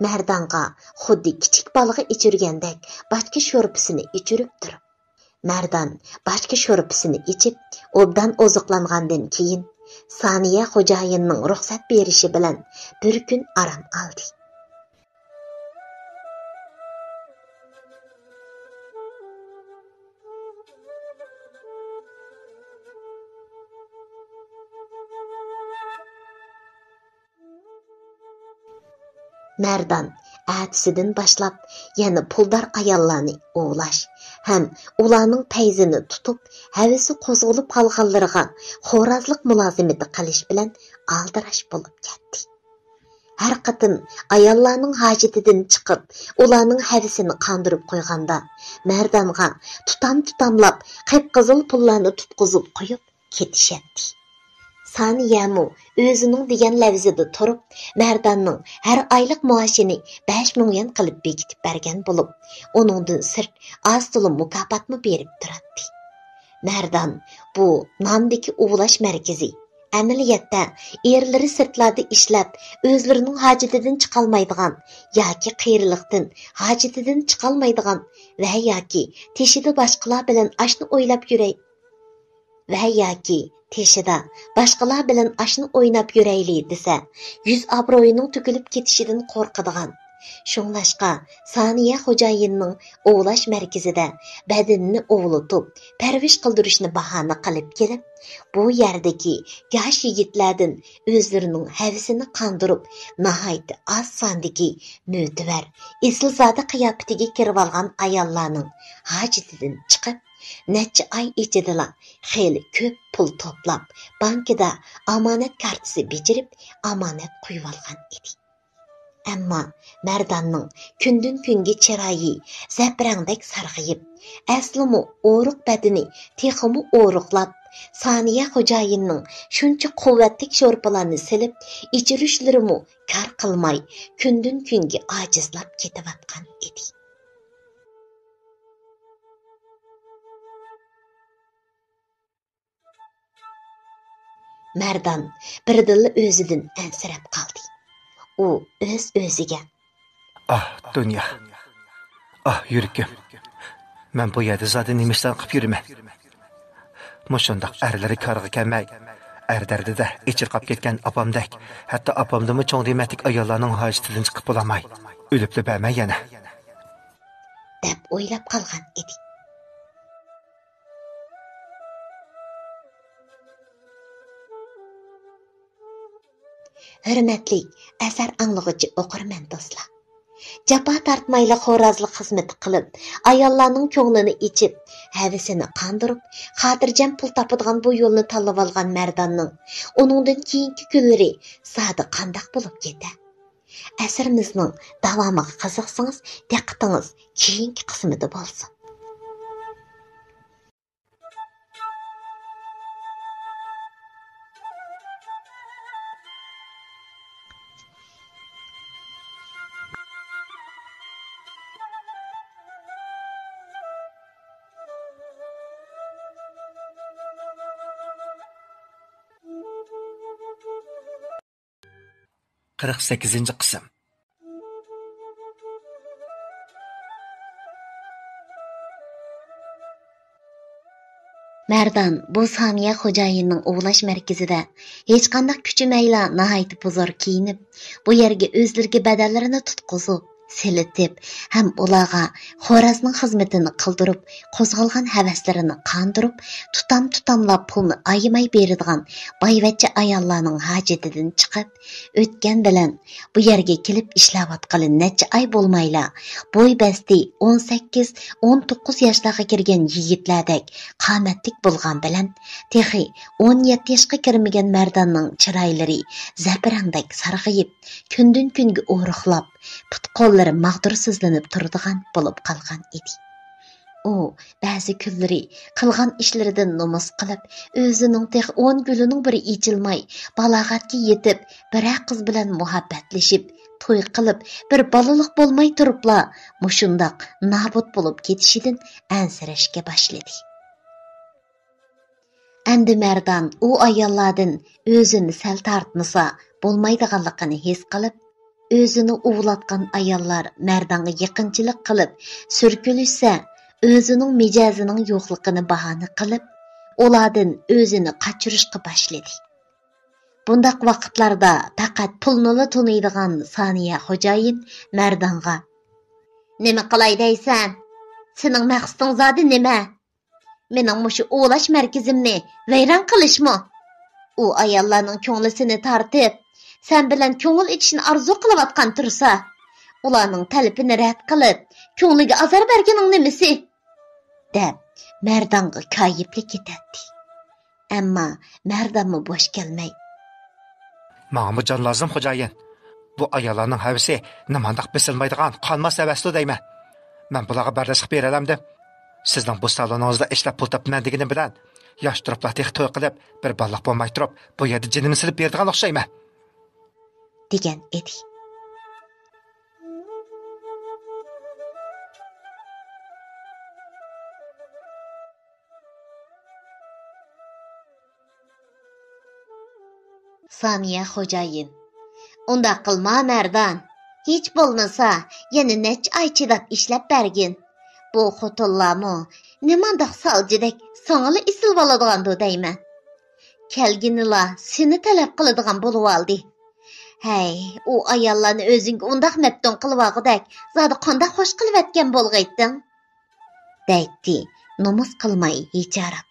مەردانغا خۇددى كىچىك بالىغا ئىچۈرگەندەك باچكا شورپىسىنى ئىچۈرۈپ تۇرۇپ، مەردان باچكا شورپىسىنى ئىچىپ، ئوبدان ئوزۇقلانغاندىن كېيىن، سانىيە خوجايىننىڭ رۇخسەت بېرىشى بىلەن بىر كۈن ئارام ئالدى. مەردان ئەتىسىدىن باشلاپ يەنە پۇلدار ئاياللارنى ئوۋلاش ھەم ئۇلارنىڭ پەيزىنى تۇتۇپ، ھەۋىسى قوزغىلىپ قالغانلىرىغا خورازلىق مۇلازىمىتى قىلىش بىلەن ئالدىراش بولۇپ كەتتى. ھەر قېتىم ئاياللارنىڭ ھاجىتىدىن چىقىپ، ئۇلارنىڭ ھەۋىسىنى قاندۇرۇپ قويغاندا، مەردانغا تۇتام-تۇتاملاپ قىپقىزىل پۇللارنى تۇتقۇزۇپ قويۇپ، كېتىشەتتى. سانىيەمۇ ئۆزىنىڭ دېگەن لەۋزىدە تۇرۇپ، مەرداننىڭ ھەر ئايلىق مائاشىنى بەش مىڭ يۈەن قىلىپ بېكىتىپ بەرگەن بولۇپ، ئۇنىڭدىن سىرت ئاز تولا مۇكاپاتمۇ بېرىپ تۇراتتى. مەردان بۇ نامدىكى ئۇۋۇلاش مەركىزى، ئەمەلىيەتتە ئېرلىرى سىرتلاردا ئىشلەپ، ئۆزلىرىنىڭ ھاجىتىدىن چىقالمايدىغان ياكى قېرىلىقتىن ھاجىتىدىن چىقالمايدىغان ۋە ياكى تېشىدا باشقىلار بىلەن ئاشنى ئويلاپ يۈرەي، ۋە ياكى تېشىدا باشقىلار بىلەن ئاشنى ئويناپ يۈرەيلى دېسە، يۈز ئابرۇيىنىڭ تۆكۈلۈپ كېتىشىدىن قورقىدىغان. شۇڭلاشقا، سانىيە خوجايىننىڭ ئوۋلاش مەركىزىدە بەدىنىنى ئوۋلىتىپ، پەرۋىش قىلدۇرۇشنى باھانە قىلىپ كېلىپ، بۇ يەردىكى ياش يىگىتلەردىن ئۆزلىرىنىڭ ھەۋىسىنى قاندۇرۇپ، ناھايىتى ئاز ساندىكى مۆتىۋەر، ئېسىلزادە قىياپىتىگە كىرىۋالغان ئاياللارنىڭ ھاجىتىدىن چىقىپ، نەچچە ئاي ئىچىدىلا خېلى كۆپ پۇل توپلاپ، بانكىدا ئامانەت كارتىسى بېجىرىپ، ئامانەت قويۇۋالغان ئىدى. ئەمما مەرداننىڭ كۈندىن-كۈنگە چىرايى زەپىرەڭدەك سارغىيىپ، ئەسلىمۇ ئورۇق بەدىنى تېخىمۇ ئورۇقلاپ، سانىيە خوجايىننىڭ شۇنچە قۇۋۋەتلىك شورپىلارنى سېلىپ ئىچۈرۈشلىرىمۇ كار قىلماي، كۈندىن-كۈنگە ئاجىزلاپ كېتىۋاتقان ئىدى. مەردان بىردىنلا ئۆزىدىن ئەنسىرەپ قالدى. ئۇ ئۆز-ئۆزىگە: «ئاھ، دۇنيا! ئاھ، يۈرىكىم! مەن بۇ يەردە زادى نېمە ئىشلارنى قىلىپ يۈرىمەن؟ مۇشۇنداق ئەرلىرى كارغا كەلمەي، ئەر دەردىدە ئېچىرقاپ كەتكەن ئاپامدەك، ھەتتا ئاپامدىنمۇ چوڭ دېمەتلىك ئاياللارنىڭ ھاجىتىدىن چىقىپ بولالماي، ئۆلۈپلا بەرمەي يەنە.» دەپ ئويلاپ قالغان ئىدى. ھۆرمەتلىك ئەسەر ئاڭلىغۇچى ئوقۇرمەن دوستلار! جاپا تارتمايلا خورازلىق خىزمىتى قىلىپ، ئاياللارنىڭ كۆڭلىنى ئېچىپ، ھەۋىسىنى قاندۇرۇپ، خاتىرجەم پۇل تاپىدىغان بۇ يولنى تاللىۋالغان مەرداننىڭ ئۇنىڭدىن كېيىنكى كۈنلىرى زادى قانداق بولۇپ كېتە؟ ئەسىرىمىزنىڭ داۋامىغا قىزىقسىڭىز، دىققىتىڭىز كېيىنكى قىسمىدا بولسۇن. قىرىق سەككىزىنچى قىسىم. مەردان بۇ سانىيە خوجايىننىڭ ئوۋلاش مەركىزىدە ھېچقانداق كۈچىمەيلا ناھايىتى پۇزار كىيىنىپ، بۇ يەرگە ئۆزلىرىگە بەدەنلىرىنى تۇتقۇزۇپ، سېلىتىپ ھەم ئۇلارغا خورازنىڭ خىزمىتىنى قىلدۇرۇپ، قوزغالغان ھەۋەسلىرىنى قاندۇرۇپ، تۇتام-تۇتاملاپ پۇلنى ئايىماي بېرىدىغان بايۋەچچە ئاياللارنىڭ ھاجىتىدىن چىقىپ، ئۆتكەن بىلەن بۇ يەرگە كېلىپ ئىشلەۋاتقىلى نەچچە ئاي بولمايلا، بوي بەستى ئون سەككىز، ئون توققۇز ياشلارغا كىرگەن يىگىتلەردەك قامەتلىك بولغان بىلەن، تېخى ئون يەتتە ياشقا كىرمىگەن مەرداننىڭ چىرايلىرى زەپىرەڭدەك سارغىيىپ، كۈندىن-كۈنگە ئورۇقلاپ، پۇت-قوللىرى ماغدۇرسىزلىنىپ تۇرىدىغان بولۇپ قالغان ئىدى. ئۇ بەزى كۈنلىرى قىلغان ئىشلىرىدىن نومۇس قىلىپ، ئۆزىنىڭ تېخى ئون گۈلىنىڭ بىرى ئېچىلماي، بالاغەتكە يېتىپ، بىرەر قىز بىلەن مۇھەببەتلىشىپ، توي قىلىپ، بىر بالىلىق بولماي تۇرۇپلا، مۇشۇنداق نابۇت بولۇپ كېتىشىدىن ئەنسىرەشكە باشلىدى. ئەمدى مەردان ئۇ ئاياللاردىن ئۆزىنى سەل تارتمىسا بولمايدىغانلىقىنى ھېس قىلىپ، ئۆزىنى ئۇۋۇلاتقان ئاياللار مەردانغا يېقىنچىلىق قىلىپ سۈركىلىشسە، ئۆزىنىڭ مىجەزىنىڭ يوقلۇقىنى باھانە قىلىپ، ئۇلاردىن ئۆزىنى قاچۇرۇشقا باشلىدى. بۇنداق ۋاقىتلاردا پەقەت پۇلنىلا تونۇيدىغان سانىيە خوجايىن مەردانغا: «نېمە قىلاي دەيسەن؟ سېنىڭ مەقسىتىڭ زادى نېمە؟ مېنىڭ مۇشۇ ئوۋلاش مەركىزىمنى ۋەيران قىلىشمۇ؟ ئۇ ئاياللارنىڭ كۆڭلى سېنى تارتىپ، سەن بىلەن كۆڭۈل ئېچىشنى ئارزۇ قىلىۋاتقان تۇرسا، ئۇلارنىڭ تەلىپىنى رەت قىلىپ، كۆڭلىگە ئازار بەرگىنىڭ نېمىسى؟» دەپ، مەردانغا كايىپلا كېتەتتى. ئەمما مەردانمۇ بوش كەلمەي: «ماڭىمۇ جان لازىم، خوجايىن. بۇ ئاياللارنىڭ ھەۋىسى نېمانداق بېسىلمايدىغان قانماس ھەۋەستۇ دەيمەن. مەن بۇلارغا بەرداشلىق بېرەلەمدىم. سىزنىڭ بۇ سالونىڭىزدا ئىشلەپ پۇل تاپىمەن دېگىنىم بىلەن، ياش تۇرۇپلا تېخى توي قىلىپ، بىر بالىلىق بولماي تۇرۇپ، بۇ يەردە جېنىمنى سېلىپ بېرىدىغان ئوخشايمەن.» دېگەن ئىدى. سانىيە خوجايىن: «ئۇنداق قىلما، مەردان. ھېچ بولمىسا، يەنە نەچچە ئاي چىداپ ئىشلەپ بەرگىن. بۇ خوتۇنلارمۇ نېمانداق سالچىدەك ساڭىلا ئېسىلىۋالىدىغاندۇ دەيمەن. كەلگىنىلا سېنى تەلەپ قىلىدىغان بولۇۋالدى. ھەي، ئۇ ئاياللارنى ئۆزۈڭگە ئۇنداق مەپتۇن قىلىۋالغۇدەك زادى قانداق خوش قىلىۋەتكەن بولغىيتتىڭ؟» دەيتتى، نومۇس قىلماي ھىجاراپ.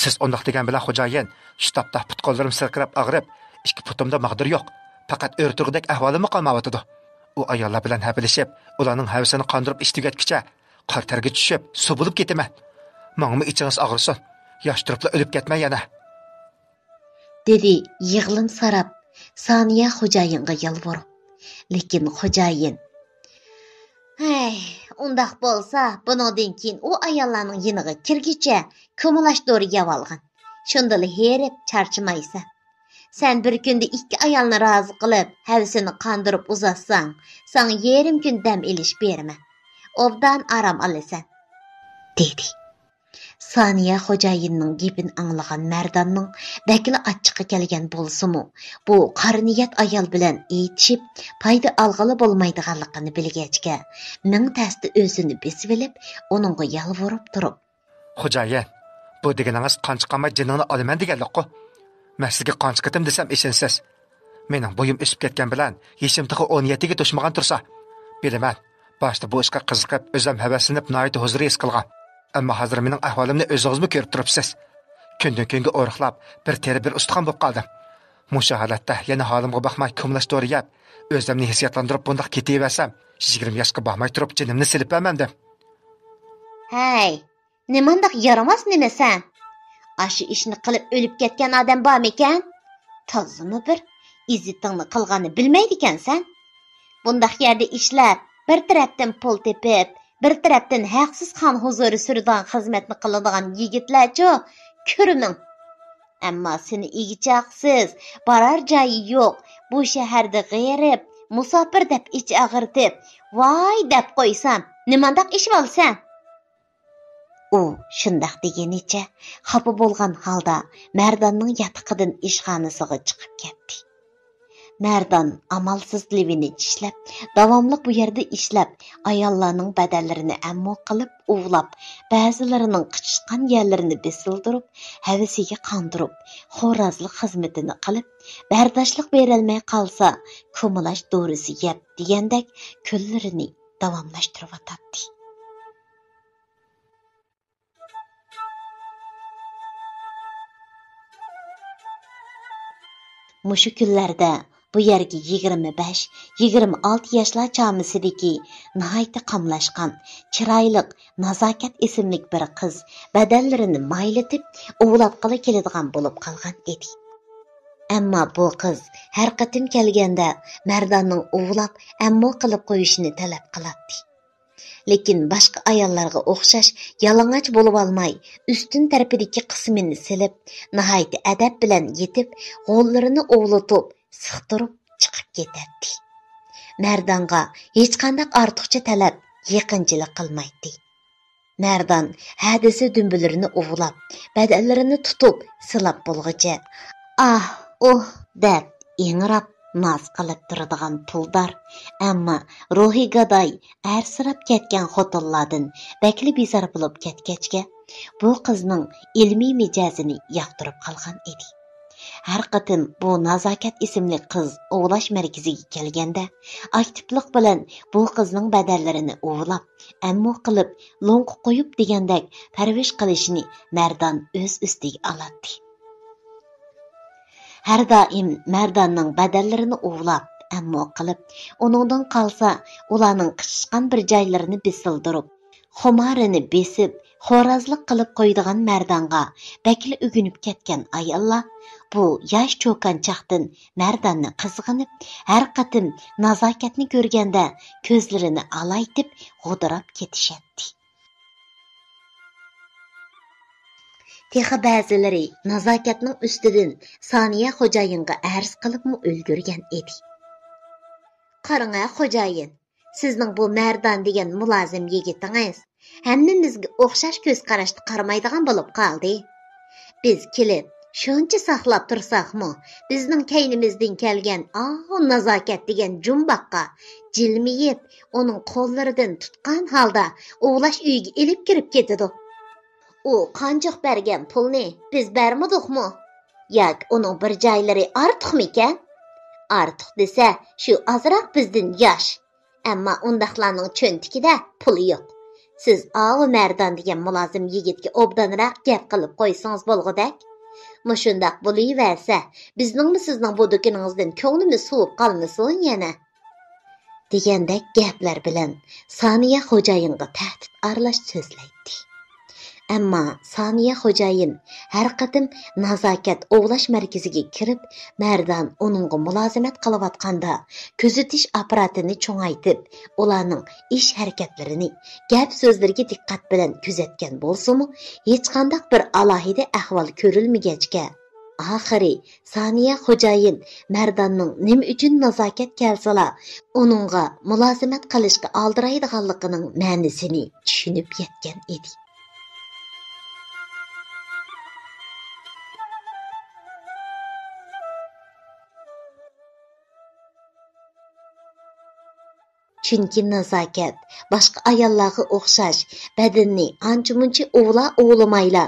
«سىز ئۇنداق دېگەن بىلەن، خوجايىن، شۇ تاپتا پۇت-قوللىرىم سىرقىراپ ئاغرىپ، ئىككى پۇتۇمدا ماغدۇر يوق، پەقەت ئۆرە تۇرغۇدەك ئەھۋالىممۇ قالمايۋاتىدۇ. ئۇ ئاياللار بىلەن ھەپىلىشىپ، ئۇلارنىڭ ھەۋىسىنى قاندۇرۇپ ئىش تۈگەتكۈچە، قارا تەرگە چۈشۈپ، سۇ بولۇپ كېتىمەن. ماڭىمۇ ئىچىڭىز ئاغرىسۇن. ياش تۇرۇپلا ئۆلۈپ كەتمەن يەنە.» دېدى يىغلىمسىراپ سانىيە خوجايىنغا يالۋۇرۇپ. لېكىن خوجايىن: «ھەي، ئۇنداق بولسا، بۇنىڭدىن كېيىن ئۇ ئاياللارنىڭ يېنىغا كىرگۈچە كۇمۇلاش دورا يەۋالغىن. شۇندىلا ھېرىپ چارچىمايسەن. سەن بىر كۈندە ئىككى ئايالنى رازى قىلىپ، ھەۋىسىنى قاندۇرۇپ ئۇزاتساڭ، ساڭا يېرىم كۈن دەم ئېلىش بېرىمەن. ئوبدان ئارام ئالىسەن.» دېدى. سانىيە خوجايىننىڭ گېپىنى ئاڭلىغان مەرداننىڭ بەكلا ئاچچىقى كەلگەن بولسىمۇ، بۇ قارا نىيەت ئايال بىلەن ئېيتىشىپ پايدا ئالغىلى بولمايدىغانلىقىنى بىلگەچكە، مىڭ تەستە ئۆزىنى بېسىۋېلىپ، ئۇنىڭغا يالۋۇرۇپ تۇرۇپ: «خوجايىن، بۇ دېگىنىڭىز قان چىقارماي جېنىڭنى ئالىمەن دېگەنلىكقۇ؟ مەن سىزگە قانچە قېتىم دېسەم ئىشىنىسىز؟ مېنىڭ بويۇم ئۆسۈپ كەتكەن بىلەن يېشىم تېخى ئون يەتتىگە توشمىغان تۇرسا. بىلىمەن، باشتا بۇ ئىشقا قىزىقىپ، ئۆزۈم ھەۋەسلىنىپ ناھايىتى ھۇزۇر ھېس قىلغان. ئەمما ھازىر مېنىڭ ئەھۋالىمنى ئۆزىڭىزمۇ كۆرۈپ تۇرۇپسىز. كۈندىن كۈنگە ئورۇقلاپ، بىر تېرە بىر ئۇستىخان بولۇپ قالدىم. مۇشۇ ھالەتتە يەنە ھالىمغا باقماي كۇملاش دورا يەپ، ئۆزۈمنى ھېسسىياتلاندۇرۇپ بۇنداق كېتىۋەرسەم، يىگىرمە ياشقا بارماي تۇرۇپ جېنىمنى سېلىپ بەرمەمدىم. ھەي، نېمانداق يارىماس نېمە سەن؟ ئاشۇ ئىشنى قىلىپ ئۆلۈپ كەتكەن ئادەم بارمىكەن؟ تازىمۇ بىر ئىززىتىڭنى قىلغاننى بىلمەيدىكەنسەن. بۇنداق يەردە ئىشلەپ، بىر تەرەپتىن پۇل تېپىپ، بىر تەرەپتىن ھەقسىز خان ھۇزۇرى سۈرىدىغان خىزمەتنى قىلىدىغان يىگىتلەرچۇ؟ كۆرمىڭ. ئەمما سېنى ئىگە-چاقىسىز، بارار جايى يوق، بۇ شەھەردە غېرىب، مۇساپىر دەپ ئىچ ئاغرىتىپ، ۋاي دەپ قويسام، نېمانداق ئىش بولسا؟ ئۇ شۇنداق دېگىنىچە خاپا بولغان ھالدا مەرداننىڭ ياتىقىدىن ئىشخانىسىغا چىقىپ كەتتى. مەردان ئامالسىز لىۋىنى چىشلەپ، داۋاملىق بۇ يەردە ئىشلەپ، ئاياللارنىڭ بەدەنلىرىنى ئەممۇ قىلىپ ئۇۋۇلاپ، بەزىلىرىنىڭ قىچىشقان يەرلىرىنى بېسىلدۇرۇپ، ھەۋىسىگە قاندۇرۇپ، خورازلىق خىزمىتىنى قىلىپ، بەرداشلىق بېرەلمەي قالسا، كۇمۇلاش دورىسى يەپ دېگەندەك كۈنلىرىنى داۋاملاشتۇرۇۋاتاتتى. مۇشۇ كۈنلەردە بۇ يەرگە يىگىرمە بەش، يىگىرمە ئالتە ياشلار چامىسىدىكى ناھايىتى قاملاشقان، چىرايلىق نازاكەت ئىسىملىك بىر قىز بەدەنلىرىنى مايلىتىپ، ئوۋلاتقىلى كېلىدىغان بولۇپ قالغان ئىدى. ئەمما بۇ قىز ھەر قېتىم كەلگەندە مەرداننىڭ ئوۋلاپ، ئەممۇ قىلىپ قويۇشىنى تەلەپ قىلاتتى. لېكىن باشقا ئاياللارغا ئوخشاش يالىڭاچ بولۇۋالماي، ئۈستۈن تەرىپىدىكى قىسمىنى سېلىپ، ناھايىتى ئەدەپ بىلەن يېتىپ، غوللىرىنى ئوۋلىتىپ، سىقتۇرۇپ چىقىپ كېتەتتى. مەردانغا ھېچقانداق ئارتۇقچە تەلەپ، يېقىنچىلىق قىلمايتتى. مەردان ھە دېسە دۈمبىلىرىنى ئۇۋۇلاپ، بەدەنلىرىنى تۇتۇپ سىلاپ بولغۇچە، ئاھ، ئۇھ دەپ ئىڭراپ ناز قىلىپ تۇرىدىغان پۇلدار، ئەمما روھى گاداي، ئەرسىراپ كەتكەن خوتۇنلاردىن بەكلا بىزار بولۇپ كەتكەچكە، بۇ قىزنىڭ ئىلمىي مىجەزىنى ياقتۇرۇپ قالغان ئىدى. ھەر قېتىم بۇ نازاكەت ئىسىملىك قىز ئوۋلاش مەركىزىگە كەلگەندە، ئاكتىپلىق بىلەن بۇ قىزنىڭ بەدەنلىرىنى ئۇۋۇلاپ، ئەممۇ قىلىپ، لوڭقا قويۇپ دېگەندەك پەرۋىش قىلىشنى مەردان ئۆز ئۈستىگە ئالاتتى. ھەر دائىم مەرداننىڭ بەدەنلىرىنى ئۇۋۇلاپ، ئەممۇ قىلىپ، ئۇنىڭدىن قالسا ئۇلارنىڭ قىچىشقان بىر جايلىرىنى بېسىلدۇرۇپ، خۇمارىنى بېسىپ، خورازلىق قىلىپ قويىدىغان مەردانغا بەكلا ئۆگىنىپ كەتكەن ئاياللار بۇ ياش چوكانچاقتىن مەرداننى قىزغىنىپ، ھەر قېتىم نازاكەتنى كۆرگەندە كۆزلىرىنى ئالايتىپ غودۇراپ كېتىشەتتى. تېخى بەزىلىرى نازاكەتنىڭ ئۈستىدىن سانىيە خوجايىنغا ئەرز قىلىپمۇ ئۈلگۈرگەن ئىدى. قاراڭە خوجايىن، سىزنىڭ بۇ مەردان دېگەن مۇلازىم يىگىتىڭىز ھەممىمىزگە ئوخشاش كۆز قاراشتا قارىمايدىغان بولۇپ قالدى. بىز كېلىپ شۇنچە ساقلاپ تۇرساقمۇ، بىزنىڭ كەينىمىزدىن كەلگەن ئاۋۇ نازاكەت دېگەن جۇمباققا جىلمىيىپ، ئۇنىڭ قوللىرىدىن تۇتقان ھالدا ئوۋلاش ئۆيىگە ئېلىپ كىرىپ كېتىدۇ. ئۇ قانچۇق بەرگەن پۇلنى بىز بەرمىدۇقمۇ؟ ياكى ئۇنىڭ بىر جايلىرى ئارتۇقمىكەن؟ ئارتۇق دېسە، شۇ ئازراق بىزدىن ياش. ئەمما ئۇنداقلارنىڭ چۆنتىكىدە پۇلى يوق. سىز ئاۋۇ مەردان دېگەن مۇلازىم يىگىتكە ئوبدانراق گەپ قىلىپ قويسىڭىز بولغۇدەك. مۇشۇنداق بولۇۋەرسە، بىزنىڭمۇ سىزنىڭ بۇ دۇكىنىڭىزدىن كۆڭلىمىز سوۋۇپ قالمىسۇن يەنە. دېگەندەك گەپلەر بىلەن سانىيە خوجايىنغا تەھدىت ئارىلاش سۆزلەيتتى. ئەمما سانىيە خوجايىن ھەر قېتىم نازاكەت ئوۋلاش مەركىزىگە كىرىپ، مەردان ئۇنىڭغا مۇلازىمەت قىلىۋاتقاندا، كۆزىتىش ئاپپاراتىنى چوڭايتىپ، ئۇلارنىڭ ئىش-ھەرىكەتلىرىنى، گەپ-سۆزلىرىگە دىققەت بىلەن كۆزەتكەن بولسىمۇ، ھېچقانداق بىر ئالاھىدە ئەھۋال كۆرۈلمىگەچكە، ئاخىرى سانىيە خوجايىن مەرداننىڭ نېمە ئۈچۈن نازاكەت كەلسىلا، ئۇنىڭغا مۇلازىمەت قىلىشقا ئالدىرايدىغانلىقىنىڭ مەنىسىنى چۈشىنىپ يەتكەن ئىدى. چۈنكى نازاكەت باشقا ئاياللارغا ئوخشاش بەدىنىنى ئانچە-مۇنچە ئۇۋۇلا-ئۇۋۇلىمايلا،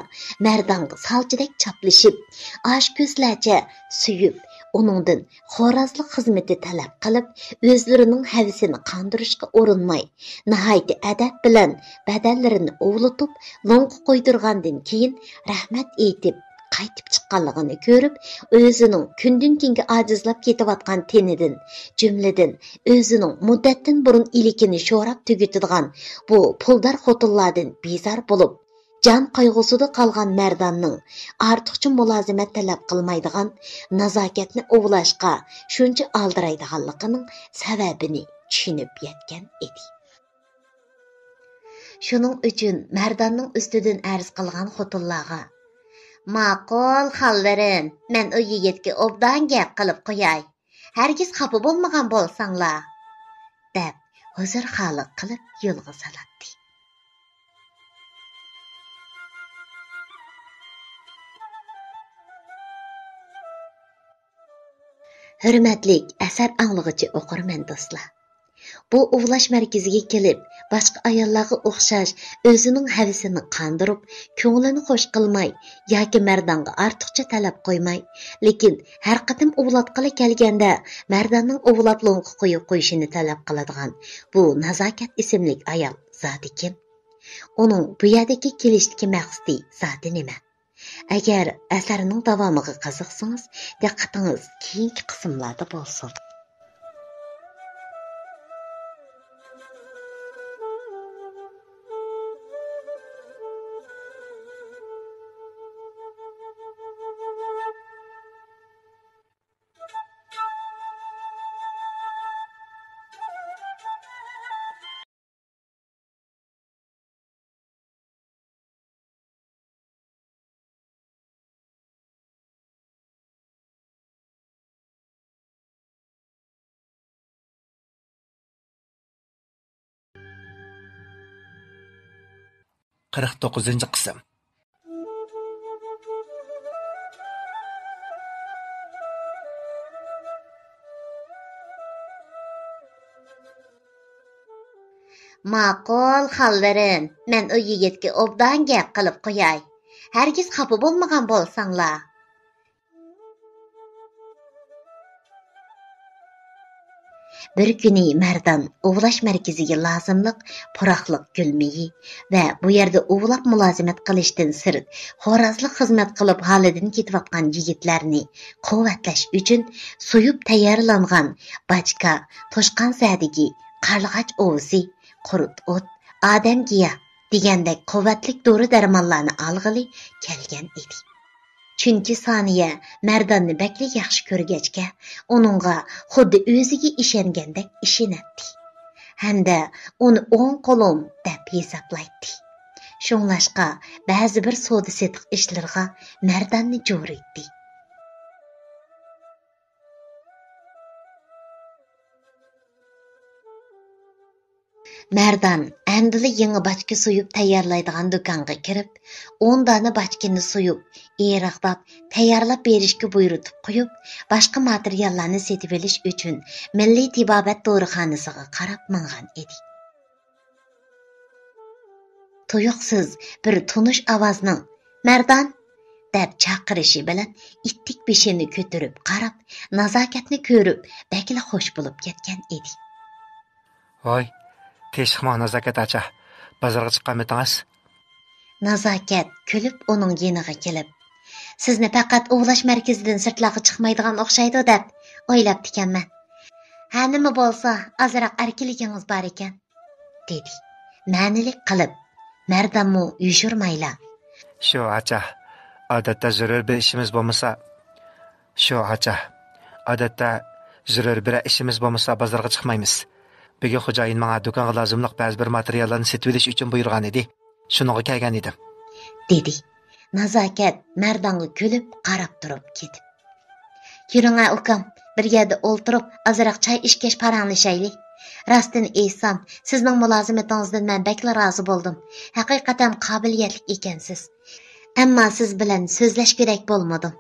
مەردانغا سالچىدەك چاپلىشىپ، ئاچ كۆزلەرچە سۆيۈپ، ئۇنىڭدىن خورازلىق خىزمىتى تەلەپ قىلىپ، ئۆزلىرىنىڭ ھەۋىسىنى قاندۇرۇشقا ئۇرۇنماي، ناھايىتى ئەدەپ بىلەن بەدەنلىرىنى ئوۋلىتىپ، لوڭقا قويدۇرغاندىن كېيىن، رەھمەت ئېيتىپ، قايتىپ چىققانلىقىنى كۆرۈپ، ئۆزىنىڭ كۈندىن-كۈنگە ئاجىزلاپ كېتىۋاتقان تېنىدىن، جۈملىدىن ئۆزىنىڭ مۇددەتتىن بۇرۇن ئىلىكىنى شوراپ تۈگىتىدىغان بۇ پۇلدار خوتۇنلاردىن بىزار بولۇپ، جان قايغۇسىدا قالغان مەرداننىڭ ئارتۇقچە مۇلازىمەت تەلەپ قىلمايدىغان، نازاكەتنى ئوۋلاشقا شۇنچە ئالدىرايدىغانلىقىنىڭ سەۋەبىنى چۈشىنىپ يەتكەن ئىدى. شۇنىڭ ئۈچۈن مەرداننىڭ ئۈستىدىن ئەرز قىلغان خوتۇنلارغا، «ماقۇل، خانلىرىم، مەن ئۇ يىگىتكە ئوبدان گەپ قىلىپ قوياي. ھەرگىز خاپا بولمىغان بولساڭلار» دەپ، ھۇزۇرخۇھلۇق قىلىپ يولغا سالاتتى. ھۆرمەتلىك ئەسەر ئاڭلىغۇچى ئوقۇرمەن دوستلار! بۇ ئۇۋۇلاش مەركىزىگە كېلىپ، باشقا ئاياللارغا ئوخشاش ئۆزىنىڭ ھەۋىسىنى قاندۇرۇپ، كۆڭلىنى خوش قىلماي ياكى مەردانغا ئارتۇقچە تەلەپ قويماي، لېكىن ھەر قېتىم ئۇۋۇلاتقىلى كەلگەندە مەرداننىڭ ئۇۋۇلاپ لوڭقا قويۇپ قويۇشىنى تەلەپ قىلىدىغان بۇ نازاكەت ئىسىملىك ئايال زادى كىم؟ ئۇنىڭ بۇ يەردىكى كېلىشتىكى مەقسىتى زادى نېمە؟ ئەگەر ئەسەرنىڭ داۋامىغا قىزىقسىڭىز، دىققىتىڭىز كېيىنكى قىسىملاردا بولسۇن. قىرىق توققۇزىنچى قىسىم. ماقۇل، خانلىرىم، مەن ئۇ يىگىتكە ئوبدان گەپ قىلىپ قوياي. ھەرگىز خاپا بولمىغان بولساڭلار. بىر كۈنى مەردان ئۇۋۇلاش مەركىزىگە لازىملىق پۇراقلىق گۈل مېيى ۋە بۇ يەردە ئۇۋۇلاپ مۇلازىمەت قىلىشتىن سىرت، خورازلىق خىزمەت قىلىپ ھالىدىن كېتىۋاتقان يىگىتلەرنى قۇۋۋەتلەش ئۈچۈن سويۇپ تەييارلانغان باچكا، توشقان سەدىگى، قارلىغاچ ئۇۋىسى، قۇرت ئوت، ئادەم گىياھ دېگەندەك قۇۋۋەتلىك دورا-دەرمانلارنى ئالغىلى كەلگەن ئىدى. چۈنكى سانىيە مەرداننى بەكلا ياخشى كۆرگەچكە، ئۇنىڭغا خۇددى ئۆزىگە ئىشەنگەندەك ئىشىنەتتى. ھەمدە ئۇنى ئوڭ قولۇم دەپ ھېسابلايتتى. شۇڭلاشقا بەزى بىر سودا-سېتىق ئىشلىرىغا مەرداننى جورۇيتتى. مەردان ئەمدىلا يېڭى باچكا سويۇپ تەييارلايدىغان دۇكانغا كىرىپ، ئون دانە باچكىنى سويۇپ، ئېرىقلاپ، تەييارلاپ بېرىشكە بۇيرۇتۇپ قويۇپ، باشقا ماتېرىياللارنى سېتىۋېلىش ئۈچۈن مىللىي تېبابەت دورىخانىسىغا قاراپ ماڭغان ئىدى. تۇيۇقسىز بىر تونۇش ئاۋازنىڭ «مەردان!» دەپ چاقىرىشى بىلەن ئىتتىك بېشىنى كۆتۈرۈپ قاراپ، نازاكەتنى كۆرۈپ بەكلا خوش بولۇپ كەتكەن ئىدى. ۋاي، تىنچلىقمۇ نازاكەت ئاچا، بازارغا چىققانمىتىڭىز؟ نازاكەت كۈلۈپ ئۇنىڭ يېنىغا كېلىپ، سىزنى پەقەت ئۇۋۇلاش مەركىزىدىن سىرتلارغا چىقمايدىغان ئوخشايدۇ دەپ ئويلاپتىكەنمەن. ھە، نېمە بولسا ئازراق ئەركىنلىكىڭىز بار ئىكەن. دېدى مەنىلىك قىلىپ. مەردانمۇ يوشۇرمايلا. شۇ ئاچا، ئادەتتە زۆرۈر بىر ئىشىمىز بولمىسا، شۇ ئاچا، ئادەتتە زۆرۈر بىر ئىشىمىز بولمىسا بازارغا چىقمايمىز. بۈگۈن خوجايىن ماڭا دۇكانغا لازىملىق بەزى بىر ماتېرىياللارنى سېتىۋېلىش ئۈچۈن بۇيرۇغان ئىدى. شۇنىڭغا كەلگەن ئىدىم. دېدى نازاكەت مەردانغا كۈلۈپ قاراپ تۇرۇپ كېتىپ. كىرىڭە ئۇكام، بىر يەردە ئولتۇرۇپ ئازراق چاي ئىچكەچ پاراڭلىشايلى. راستىنى ئېيتسام، سىزنىڭ مۇلازىمىتىڭىزدىن مەن بەكلا رازى بولدۇم. ھەقىقەتەن قابىلىيەتلىك ئىكەنسىز. ئەمما سىز بىلەن سۆزلەشكۈدەك بولمىدىم.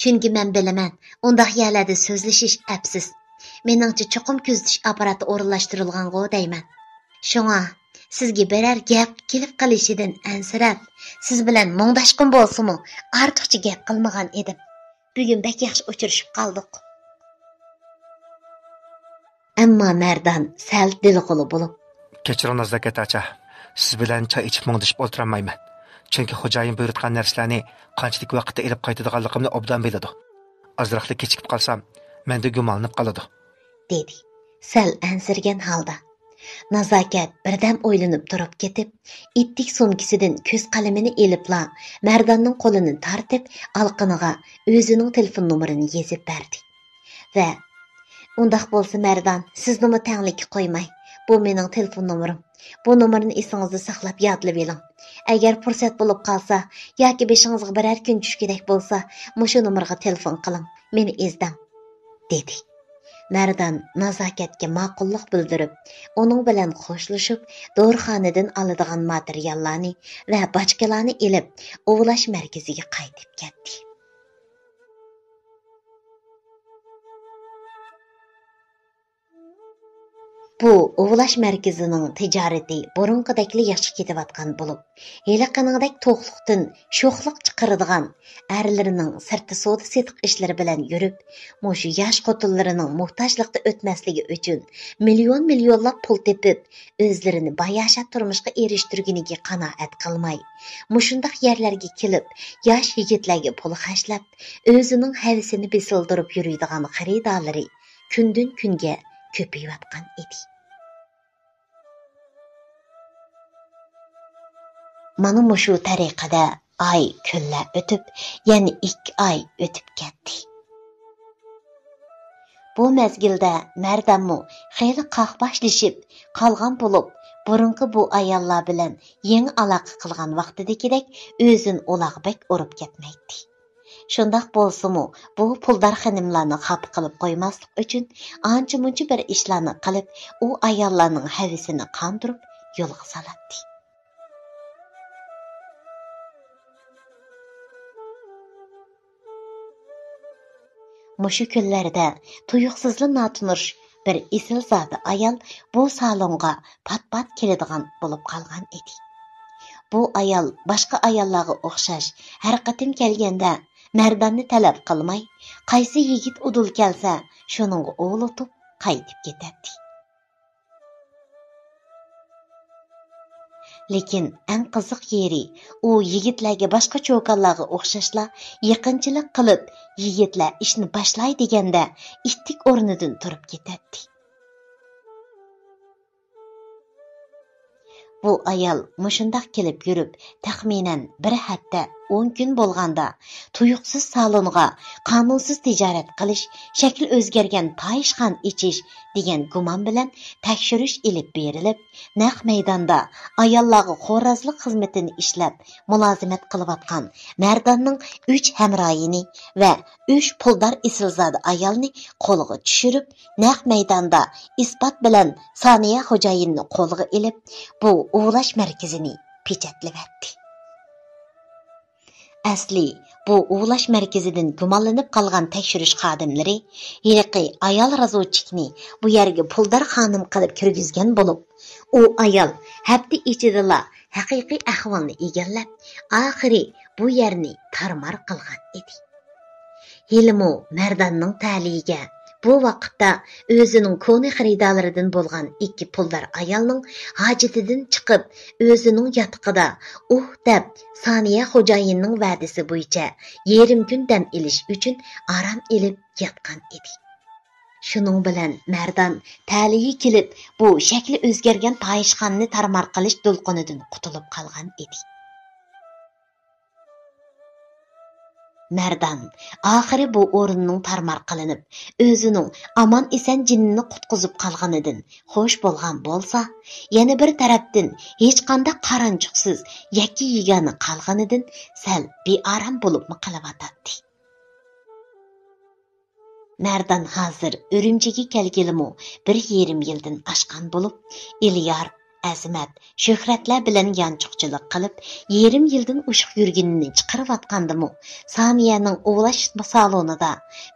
چۈنكى مەن بىلىمەن، ئۇنداق يەرلەردە سۆزلىشىش ئەپسىز. مېنىڭچە چوقۇم كۆزىتىش ئاپپاراتى ئورۇنلاشتۇرۇلغانغۇ دەيمەن. شۇڭا سىزگە بىرەر گەپ كېلىپ قېلىشىدىن ئەنسىرەپ، سىز بىلەن مۇڭداشقۇم بولسىمۇ، ئارتۇقچە گەپ قىلمىغان ئىدىم. بۈگۈن بەك ياخشى ئۇچرىشىپ قالدۇق. ئەمما مەردان سەل دىلغۇلى بولۇپ، كەچۈرۈڭ نازاكەت ئاچا، سىز بىلەن چاي ئىچىپ مۇڭدىشىپ ئولتۇرالمايمەن. چۈنكى خوجايىن بۇيرۇتقان نەرسىلەرنى قانچىلىك ۋاقىتتا ئېلىپ قايتىدىغانلىقىمنى ئوبدان بىلىدۇ. ئازراقلا كېچىكىپ قالسام، مەندىن گۇمانلىنىپ قالىدۇ. دېدى سەل ئەنسىرىگەن ھالدا. نازاكەت بىردەم ئويلىنىپ تۇرۇپ كېتىپ، ئىتتىك سومكىسىدىن كۆز قەلىمىنى ئېلىپلا، مەرداننىڭ قولىنى تارتىپ، ئالىقىنىغا ئۆزىنىڭ تېلېفون نومۇرىنى يېزىپ بەردى. ۋە، ئۇنداق بولسا، مەردان، سىزنىمۇ تەڭلىككە قويماي، بۇ مېنىڭ تېلېفون نومۇرۇم. بۇ نومۇرنى ئېسىڭىزدە ساقلاپ يادلىۋېلىڭ. ئەگەر پۇرسەت بولۇپ قالسا ياكى بېشىڭىزغا بىرەر كۈن چۈشكۈدەك بولسا، مۇشۇ نومۇرغا تېلېفون قىلىڭ، مېنى ئىزدەڭ، دېدى. مەردان نازاكەتكە ماقۇللۇق بىلدۈرۈپ، ئۇنىڭ بىلەن خوشلىشىپ، دورىخانىدىن ئالىدىغان ماتېرىياللارنى ۋە باچكىلارنى ئېلىپ، ئۇۋۇلاش مەركىزىگە قايتىپ كەتتى. بۇ ئۇۋۇلاش مەركىزىنىڭ تىجارىتى بۇرۇنقىدەكلا ياخشى كېتىۋاتقان بولۇپ، ھېلىقىنىڭدەك توقلۇقتىن شوخلۇق چىقىرىدىغان ئەرلىرىنىڭ سىرتتا سودا-سېتىق ئىشلىرى بىلەن يۈرۈپ، مۇشۇ ياش خوتۇنلىرىنىڭ موھتاجلىقتا ئۆتمەسلىكى ئۈچۈن مىليون مىليونلاپ پۇل تېپىپ، ئۆزلىرىنى باياشات تۇرمۇشقا ئېرىشتۈرگىنىگە قانائەت قىلماي، مۇشۇنداق يەرلەرگە كېلىپ، ياش يىگىتلەرگە پۇل خەجلەپ، ئۆزىنىڭ ھەۋىسىنى بېسىلدۇرۇپ يۈرىدىغان خېرىدارلىرى كۈندىن-كۈنگە كۆپىيىۋاتقان ئىدى. مانا مۇشۇ تەرىقىدە ئاي، كۈنلەر ئۆتۈپ، يەنە ئىككى ئاي ئۆتۈپ كەتتى. بۇ مەزگىلدە مەردانمۇ خېلى قاقباشلىشىپ قالغان بولۇپ، بۇرۇنقى بۇ ئاياللار بىلەن يېڭى ئالاقە قىلغان ۋاقتىدىكىدەك ئۆزىنى ئۇلارغا بەك ئۇرۇپ كەتمەيتتى. شۇنداق بولسىمۇ، بۇ پۇلدار خېنىملارنى خاپا قىلىپ قويماسلىق ئۈچۈن ئانچە-مۇنچە بىر ئىشلارنى قىلىپ، ئۇ ئاياللارنىڭ ھەۋىسىنى قاندۇرۇپ يولغا سالاتتى. مۇشۇ كۈنلەردە تۇيۇقسىزلا ناتونۇش بىر ئېسىلزادە ئايال بۇ سالونغا پات-پات كېلىدىغان بولۇپ قالغان ئىدى. بۇ ئايال باشقا ئاياللارغا ئوخشاش ھەر قېتىم كەلگەندە مەرداننى تەلەپ قىلماي، قايسى يىگىت ئۇدۇل كەلسە، شۇنىڭغا ئۇۋۇلىتىپ قايتىپ كېتەتتى. لېكىن ئەڭ قىزىق يېرى، ئۇ يىگىتلەرگە باشقا چوكانلارغا ئوخشاشلا يېقىنچىلىق قىلىپ، يىگىتلەر ئىشنى باشلاي دېگەندە ئىتتىك ئورنىدىن تۇرۇپ كېتەتتى. بۇ ئايال مۇشۇنداق كېلىپ يۈرۈپ، تەخمىنەن بىر ھەپتە، ئون كۈن بولغاندا، تۇيۇقسىز سالونغا قانۇنسىز تىجارەت قىلىش، شەكلى ئۆزگەرگەن پاھىشخانا ئېچىش دېگەن گۇمان بىلەن تەكشۈرۈش ئېلىپ بېرىلىپ، نەق مەيداندا ئاياللارغا خورازلىق خىزمىتىنى ئىشلەپ مۇلازىمەت قىلىۋاتقان مەرداننىڭ ئۈچ ھەمراھىنى ۋە ئۈچ پۇلدار ئېسىلزادە ئايالنى قولغا چۈشۈرۈپ، نەق مەيداندا ئىسپات بىلەن سانىيە خوجايىننى قولغا ئېلىپ، بۇ ئۇۋۇلاش مەركىزىنى پېچەتلىۋەتتى. ئەسلى بۇ ئۇۋۇلاش مەركىزىدىن گۇمانلىنىپ قالغان تەكشۈرۈش خادىملىرى ھېلىقى ئايال رازۋېدچىكنى بۇ يەرگە پۇلدار خانىم قىلىپ كىرگۈزگەن بولۇپ، ئۇ ئايال ھەپتە ئىچىدىلا ھەقىقىي ئەھۋالنى ئىگىلەپ، ئاخىرى بۇ يەرنى تارمار قىلغان ئىدى. ھېلىمۇ مەرداننىڭ تەلىيىگە بۇ ۋاقىتتا ئۆزىنىڭ كونا خېرىدارلىرىدىن بولغان ئىككى پۇلدار ئايالنىڭ ھاجىتىدىن چىقىپ، ئۆزىنىڭ ياتىقىدا ئۇھ دەپ، سانىيە خوجايىننىڭ ۋەدىسى بويىچە يېرىم كۈن دەم ئېلىش ئۈچۈن ئارام ئېلىپ ياتقان ئىدى. شۇنىڭ بىلەن مەردان تەلىيى كېلىپ، بۇ شەكلى ئۆزگەرگەن پاھىشخانىنى تارمار قىلىش دولقۇنىدىن قۇتۇلۇپ قالغان ئىدى. مەردان ئاخىرى بۇ ئورۇننىڭ تارمار قىلىنىپ، ئۆزىنىڭ ئامان-ئېسەن جېنىنى قۇتقۇزۇپ قالغىنىدىن خوش بولغان بولسا، يەنە بىر تەرەپتىن ھېچقانداق قارانچۇقسىز يەككە-يېگانە قالغىنىدىن سەل بىئارام بولۇپمۇ قېلىۋاتاتتى. مەردان ھازىر ئۈرۈمچىگە كەلگىلىمۇ بىر يېرىم يىلدىن ئاشقان بولۇپ، ئېلىيار، ئەزىمەت، شۆھرەتلەر بىلەن يانچۇقچىلىق قىلىپ، يېرىم يىلدىن ئوشۇق يۈرگىنىنى چىقىرىۋاتقاندىمۇ، سانىيەنىڭ ئۇۋۇلاش سالونىدا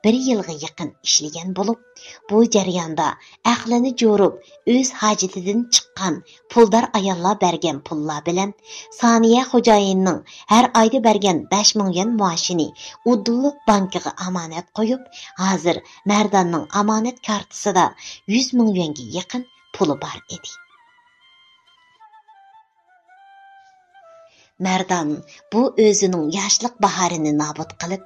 بىر يىلغا يېقىن ئىشلىگەن بولۇپ، بۇ جەرياندا ئەقلىنى جورۇپ، ئۆز ھاجىتىدىن چىققان پۇلدار ئاياللار بەرگەن پۇللار بىلەن سانىيە خوجايىننىڭ ھەر ئايدا بەرگەن بەش مىڭ يۈەن مائاشىنى ئۇدۇللۇق بانكىغا ئامانەت قويۇپ، ھازىر مەرداننىڭ ئامانەت كارتىسىدا يۈز مىڭ يۈەنگە يېقىن پۇلى بار ئىدى. مەردان بۇ ئۆزىنىڭ ياشلىق باھارىنى نابۇت قىلىپ،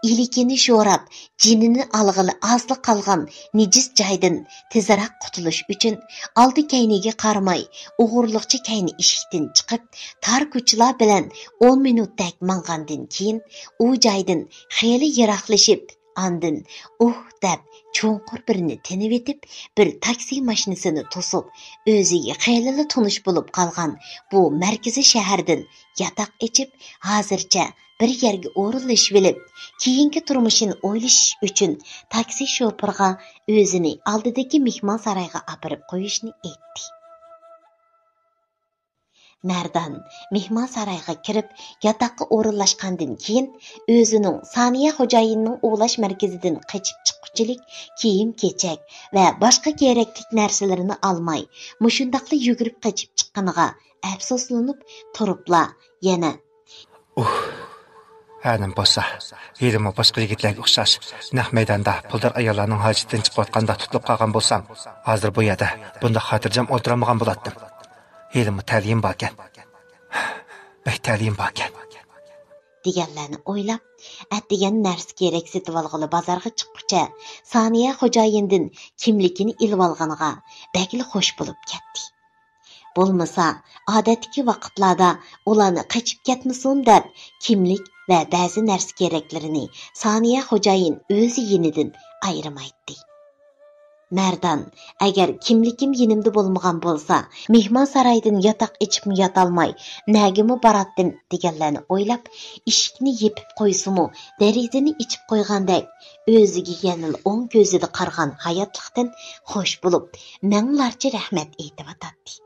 ئىلىكىنى شوراپ، جېنىنى ئالغىلى ئازلا قالغان نىجىس جايدىن تېزراق قۇتۇلۇش ئۈچۈن، ئالدى كەينىگە قارىماي، ئوغرىلىقچە كەينى ئىشىكتىن چىقىپ، تار كوچىلار بىلەن ئون مىنۇتتەك ماڭغاندىن كېيىن، ئۇ جايدىن خېلى يىراقلىشىپ، ئاندىن ئۇھ دەپ چوڭقۇر بىرنى تىنىۋېتىپ، بىر تاكسى ماشىنىسىنى توسۇپ، ئۆزىگە خېلىلا تونۇش بولۇپ قالغان بۇ مەركىزىي شەھەردىن ياتاق ئېچىپ، ھازىرچە بىر يەرگە ئورۇنلىشىۋېلىپ، كېيىنكى تۇرمۇشىنى ئويلىشىش ئۈچۈن تاكسى شوپۇرغا ئۆزىنى ئالدىدىكى مېھمانسارايغا ئاپىرىپ قويۇشنى ئېيتتى. مەردان مېھمانسارايغا كىرىپ، ياتاققا ئورۇنلاشقاندىن كېيىن، ئۆزىنىڭ سانىيە خوجايىننىڭ ئۇۋۇلاش مەركىزىدىن قېچىپ چىققۇچىلىك كىيىم-كېچەك ۋە باشقا كېرەكلىك نەرسىلىرىنى ئالماي، مۇشۇنداقلا يۈگۈرۈپ قېچىپ چىققىنىغا ئەپسۇسلىنىپ تۇرۇپلا، يەنە ئۇھ، ھە، نېمە بولسا، ھېلىمۇ باشقا يىگىتلەرگە ئوخشاش نەق مەيداندا پۇلدار ئاياللارنىڭ ھاجىتىدىن چىقىۋاتقاندا تۇتۇلۇپ قالغان بولسام، ھازىر بۇ يەردە بۇنداق خاتىرجەم ئولتۇرالمىغان بولاتتىم. ھېلىمۇ تەلىيىم باركەن. بەك تەلىيىم باركەن. دېگەنلەرنى ئويلاپ، ئەتىگەن نەرسە-كېرەك سېتىۋالغىلى بازارغا چىققۇچە، سانىيە خوجايىندىن كىملىكىنى ئېلىۋالغىنىغا بەكلا خوش بولۇپ كەتتى. بولمىسا، ئادەتتىكى ۋاقىتلاردا ئۇلارنى قېچىپ كەتمىسۇن دەپ، كىملىك ۋە بەزى نەرسە-كېرەكلىرىنى سانىيە خوجايىن ئۆزى يېنىدىن ئايرىمايتتى. مەردان، ئەگەر كىملىكىم يېنىمدا بولمىغان بولسا، مېھمانسارايدىن ياتاق ئېچىپمۇ ياتالماي، نەگىمۇ باراتتىم، دېگەنلەرنى ئويلاپ، ئىشىكنى يېپىپ قويسىمۇ، دېرىزىنى ئېچىپ قويغاندەك، ئۆزىگە يەنىلا ئوڭ كۆزىدە قارىغان ھاياتلىقتىن خوش بولۇپ، مىڭلارچە رەھمەت ئېيتىۋاتاتتى.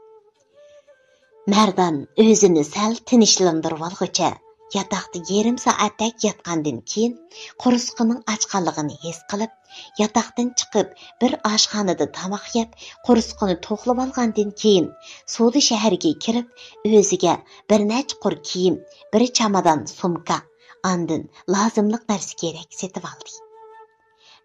مەردان ئۆزىنى سەل تىنچلاندۇرۇۋالغۇچە، ياتاقتا يېرىم سائەتتەك ياتقاندىن كېيىن، قورسىقىنىڭ ئاچقانلىقىنى ھېس قىلىپ، ياتاقتىن چىقىپ، بىر ئاشخانىدا تاماق يەپ، قورسىقىنى توقلىۋالغاندىن كېيىن، سودا شەھىرىگە كىرىپ، ئۆزىگە بىر نەچچە قۇر كىيىم، بىر چامادان سومكا، ئاندىن لازىملىق نەرسە-كېرەك سېتىۋالدى.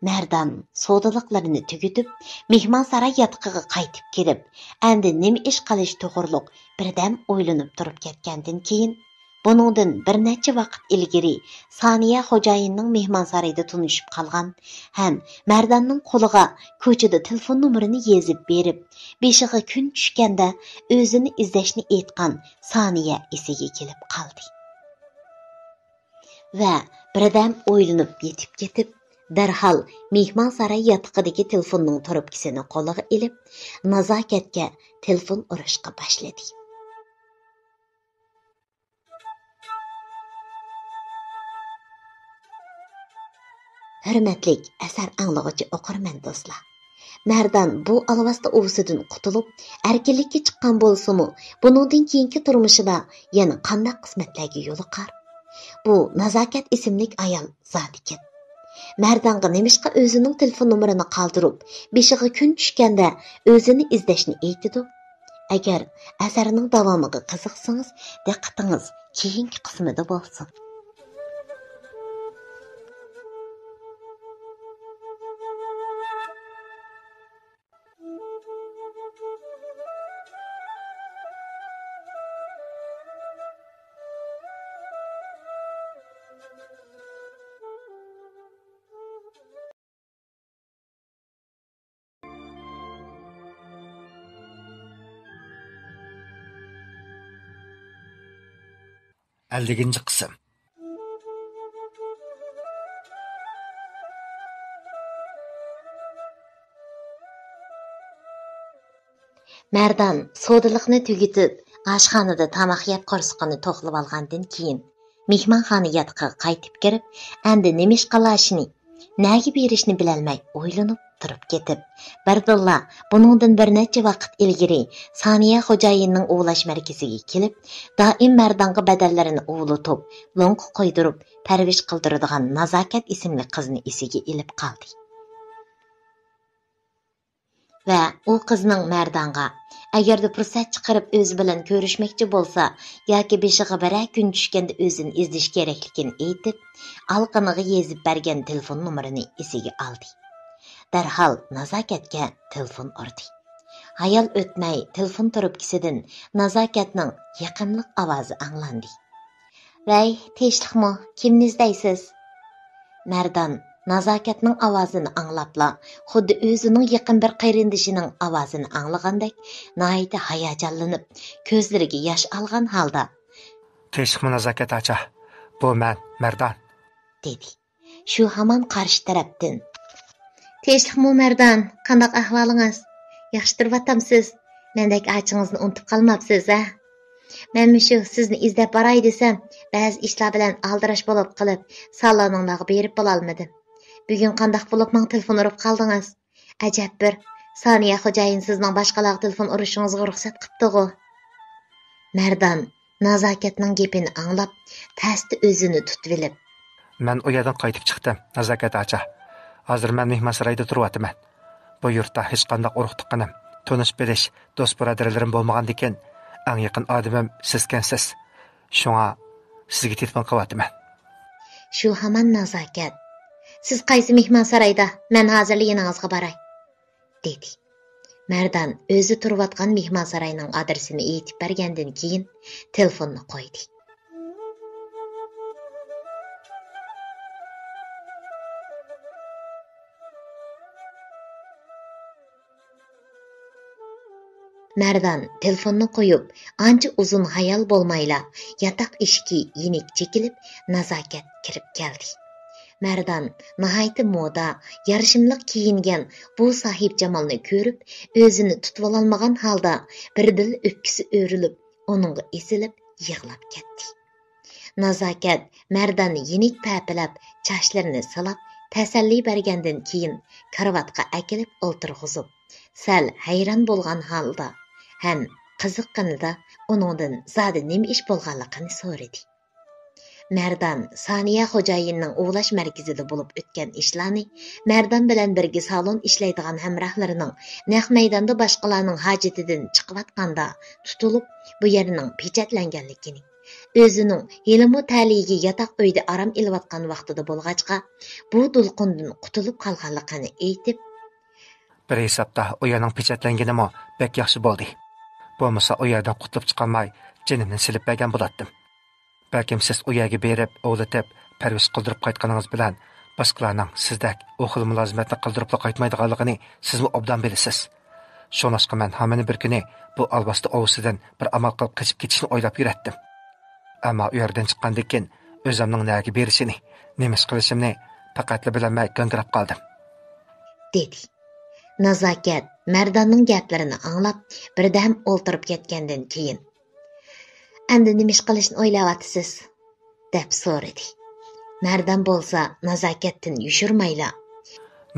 مەردان سودىلىقلىرىنى تۈگىتىپ، مېھمانساراي ياتىقىغا قايتىپ كېلىپ، ئەمدى نېمە ئىش قىلىش توغرۇلۇق بىردەم ئويلىنىپ تۇرۇپ كەتكەندىن كېيىن، بۇنىڭدىن بىر نەچچە ۋاقىت ئىلگىرى سانىيە خوجايىننىڭ مېھمانسارايدا تونۇشۇپ قالغان ھەم مەرداننىڭ قولىغا كوچىدا تېلېفون نومۇرىنى يېزىپ بېرىپ، بېشىغا كۈن چۈشكەندە ئۆزىنى ئىزدەشنى ئېيتقان سانىيە ئېسىگە كېلىپ قالدى. ۋە بىردەم ئويلىنىپ يېتىپ كېتىپ، دەرھال مېھمانساراي ياتىقىدىكى تېلېفوننىڭ تۇرۇپكىسىنى قولىغا ئېلىپ، نازاكەتكە تېلېفون ئۇرۇشقا باشلىدى. ھۆرمەتلىك ئەسەر ئاڭلىغۇچى ئوقۇرمەن دوستلار! مەردان بۇ ئالۋاستى ئۇۋىسىدىن قۇتۇلۇپ، ئەركىنلىككە چىققان بولسىمۇ، بۇنىڭدىن كېيىنكى تۇرمۇشىدا يەنە قانداق قىسمەتلەرگە يولۇقار؟ بۇ نازاكەت ئىسىملىك ئايال زادى كىم؟ مەردانغا نېمىشقا ئۆزىنىڭ تېلېفون نومۇرىنى قالدۇرۇپ، بېشىغا كۈن چۈشكەندە ئۆزىنى ئىزدەشنى ئېيتىدۇ؟ ئەگەر ئەسەرنىڭ داۋامىغا قىزىقسىڭىز، دىققىتىڭىز كېيىنكى قىسمىدا بولسۇن. ئەللىكىنچى قىسىم. مەردان سودىلىقنى تۈگىتىپ، ئاشخانىدا تاماق يەپ قورسىقىنى توقلىۋالغاندىن كېيىن، مېھمانخانا ياتىقىغا قايتىپ كىرىپ، ئەمدى نېمە ئىش قىلاشنى، نەگە بېرىشنى بىلەلمەي ئويلىنىپ تۇرۇپ كېتىپ، بىردىنلا بۇنىڭدىن بىر نەچچە ۋاقىت ئىلگىرى سانىيە خوجايىننىڭ ئۇۋۇلاش مەركىزىگە كېلىپ، دائىم مەردانغا بەدەنلىرىنى ئۇۋۇلىتىپ، لوڭقا قويدۇرۇپ، پەرۋىش قىلدۇرىدىغان نازاكەت ئىسىملىك قىزنى ئېسىگە ئېلىپ قالدى. ۋە ئۇ قىزنىڭ مەردانغا، ئەگەردە پۇرسەت چىقىرىپ ئۆزى بىلەن كۆرۈشمەكچى بولسا ياكى بېشىغا بىرەر كۈن چۈشكەندە ئۆزىنى ئىزدىشى كېرەكلىكىنى ئېيتىپ، ئالىقىنىغا يېزىپ بەرگەن تېلېفون نومۇرىنى ئېسىگە ئالدى. دەرھال نازاكەتكە تېلېفون ئۇردى. ھايال ئۆتمەي تېلېفون تۇرۇپكىسىدىن نازاكەتنىڭ يېقىملىق ئاۋازى ئاڭلاندى. ۋەي، تىنچلىقمۇ؟ كىمنى ئىزدەيسىز؟ مەردان نازاكەتنىڭ ئاۋازىنى ئاڭلاپلا، خۇددى ئۆزىنىڭ يېقىن بىر قېرىندىشىنىڭ ئاۋازىنى ئاڭلىغاندەك، ناھايىتى ھاياجانلىنىپ، كۆزلىرىگە ياش ئالغان ھالدا، تىنچلىقمۇ نازاكەت ئاچا؟ بۇ مەن، مەردان. دېدى. شۇ ھامان قارشى تەرەپتىن، تىنچلىقمۇ مەردان، قانداق ئەھۋالىڭىز؟ ياخشى تۇرۇۋاتامسىز؟ مەندەك ئاچىڭىزنى ئۇنتۇپ قالماپسىز ھە؟ مەن مۇشۇ سىزنى ئىزدەپ باراي دېسەم، بەزى ئىشلار بىلەن ئالدىراش بولۇپ قېلىپ، سالونۇڭلارغا بېرىپ بولالمىدىم. بۈگۈن قانداق بولۇپ ماڭا تېلېفون ئۇرۇپ قالدىڭىز؟ ئەجەب بىر، سانىيە خوجايىن سىزنىڭ باشقىلارغا تېلېفون ئۇرۇشىڭىزغا رۇخسەت قىپتىغۇ؟ مەردان نازاكەتنىڭ گېپىنى ئاڭلاپ، تەستە ئۆزىنى تۇتۇۋېلىپ، مەن ئۇ يەردىن قايتىپ چىقتىم، نازاكەت ئاچا. ھازىر مەن مېھمانسارايدا تۇرۇۋاتىمەن. بۇ يۇرتتا ھېچقانداق ئۇرۇق-تۇغقىنىم، تونۇش-بىلىش، دوست-بۇرادەرلىرىم بولمىغاندىكىن، ئەڭ يېقىن ئادىمىم سىزكەنسىز. شۇڭا سىزگە تېلېفون قىلىۋاتىمەن. شۇ ھامان نازاكەت، سىز قايسى مېھمانسارايدا؟ مەن ھازىرلا يېنىڭىزغا باراي، دېدى. مەردان ئۆزى تۇرۇۋاتقان مېھمانساراينىڭ ئادرېسىنى ئېيتىپ بەرگەندىن كېيىن، تېلېفوننى قويدى. مەردان تېلېفوننى قويۇپ، ئانچە ئۇزۇن ھايال بولمايلا، ياتاق ئىشىكى يېنىك چېكىلىپ، نازاكەت كىرىپ كەلدى. مەردان ناھايىتى مودا، يارىشىملىق كىيىنگەن بۇ ساھىبجامالنى كۆرۈپ، ئۆزىنى تۇتۇۋالالمىغان ھالدا، بىردىنلا ئۆپكىسى ئۆرۈلۈپ، ئۇنىڭغا ئېسىلىپ يىغلاپ كەتتى. نازاكەت مەرداننى يېنىك پەپىلەپ، چاچلىرىنى سىلاپ، تەسەللى بەرگەندىن كېيىن، كارىۋاتقا ئەكېلىپ ئولتۇرغۇزۇپ، سەل ھەيران بولغان ھالدا ھەم قىزىققىنىدا ئۇنىڭدىن زادى نېمە ئىش بولغانلىقىنى سورىدى. مەردان سانىيە خوجايىننىڭ ئۇۋۇلاش مەركىزىدە بولۇپ ئۆتكەن ئىشلارنى، مەردان بىلەن بىرگە سالون ئىشلەيدىغان ھەمراھلىرىنىڭ نەق مەيداندا باشقىلارنىڭ ھاجىتىدىن چىقىۋاتقاندا تۇتۇلۇپ، بۇ يەرنىڭ پېچەتلەنگەنلىكىنى، ئۆزىنىڭ ھېلىمۇ تەلىيىگە ياتاق ئۆيدە ئارام ئېلىۋاتقان ۋاقتىدا بولغاچقا، بۇ دولقۇندىن قۇتۇلۇپ قالغانلىقىنى ئېيتىپ، بىر ھېسابتا ئۇ يەرنىڭ پېچەتلەنگىنىمۇ بەك ياخشى بولدى. بولمىسا ئۇ يەردىن قۇتۇلۇپ چىقالماي، جېنىمنى سېلىپ بەرگەن بولاتتىم. بەلكىم سىز ئۇ يەرگە بېرىپ، ئوۋلىتىپ، پەرۋىش قىلدۇرۇپ قايتقىنىڭىز بىلەن، باشقىلارنىڭ سىزدەك ئۇ خىل مۇلازىمەتنى قىلدۇرۇپلا قايتمايدىغانلىقىنى سىزمۇ ئوبدان بىلىسىز. شۇڭلاشقا مەن ھامىنى بىر كۈنى بۇ ئالۋاستى ئوۋىسىدىن بىر ئامال قىلىپ قېچىپ كېتىشنى ئويلاپ يۈرەتتىم. ئەمما ئۇ يەردىن چىققاندىن كېيىن، ئۆزۈمنىڭ نەگە بېرىشىنى، نېمە ئىش قىلىشىمنى پەقەتلا بىلەلمەي گاڭگىراپ قالدىم. دېدى. نازاكەت مەرداننىڭ گەپلىرىنى ئاڭلاپ، بىردەم ئولتۇرۇپ كەتكەندىن كېيىن، ئەمدى نېمە ئىش قىلىشنى ئويلاۋاتىسىز؟ دەپ سورىدى. مەردان بولسا نازاكەتتىن يوشۇرمايلا،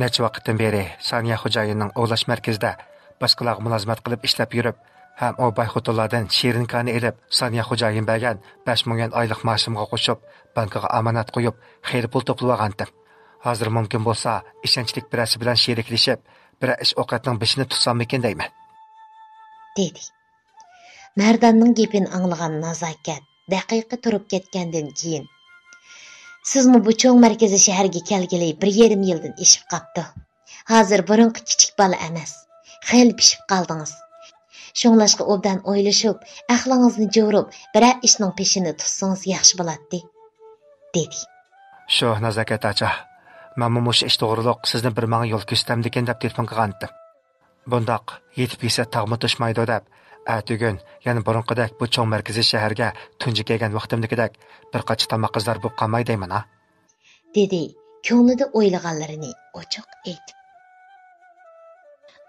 نەچچە ۋاقىتتىن بېرى سانىيە خوجايىننىڭ ئوۋلاش مەركىزىدە باشقىلارغا مۇلازىمەت قىلىپ ئىشلەپ يۈرۈپ، ھەم ئۇ باي خوتۇنلاردىن شېرىن كانى ئېلىپ، سانىيە خوجايىن بەرگەن بەش مىڭ يۈەن ئايلىق مائاشىمغا قوشۇپ، بانكىغا ئامانەت قويۇپ، خېلى پۇل توپلىۋالغانتىم. ھازىر مۇمكىن بولسا، ئىشەنچلىك بىرەرسى بىلەن شېرىكلىشىپ، بىرەر ئىش ئوقەتنىڭ بېشىنى تۇتساممىكىن دەيمەن. دېدى. مەرداننىڭ گېپىنى ئاڭلىغان نازاكەت دەقىقە تۇرۇپ كەتكەندىن كېيىن، سىزمۇ بۇ چوڭ مەركىزىي شەھەرگە كەلگىلى بىر يېرىم يىلدىن ئېشىپ قاپتۇ. ھازىر بۇرۇنقى كىچىك بالا ئەمەس، خېلى پىشىپ قالدىڭىز. شۇڭلاشقا ئوبدان ئويلىشىپ، ئەقلىڭىزنى جورۇپ، بىرەر ئىشنىڭ پېشىنى تۇتسىڭىز ياخشى بولاتتى، دېدى. شۇ، نازاكەت ئاچا، مەنمۇ مۇشۇ ئىش توغرۇلۇق سىزنى بىر ماڭا يول كۆرسىتەمدىكىن دەپ تېلېفون قىلغانىدىم. بۇنداق يېتىپ يېسە تاغمۇ توشمايدۇ دەپ، ئەتىگۈن يەنە بۇرۇنقىدەك بۇ چوڭ مەركىزىي شەھەرگە تۇنجى كەلگەن ۋاقتىمدىكىدەك بىر قاچا تاماققا زار بولۇپ قالماي دەيمەن ھا. دېدى، كۆڭلىدە ئويلىغانلىرىنى ئوچۇق ئېيتىپ.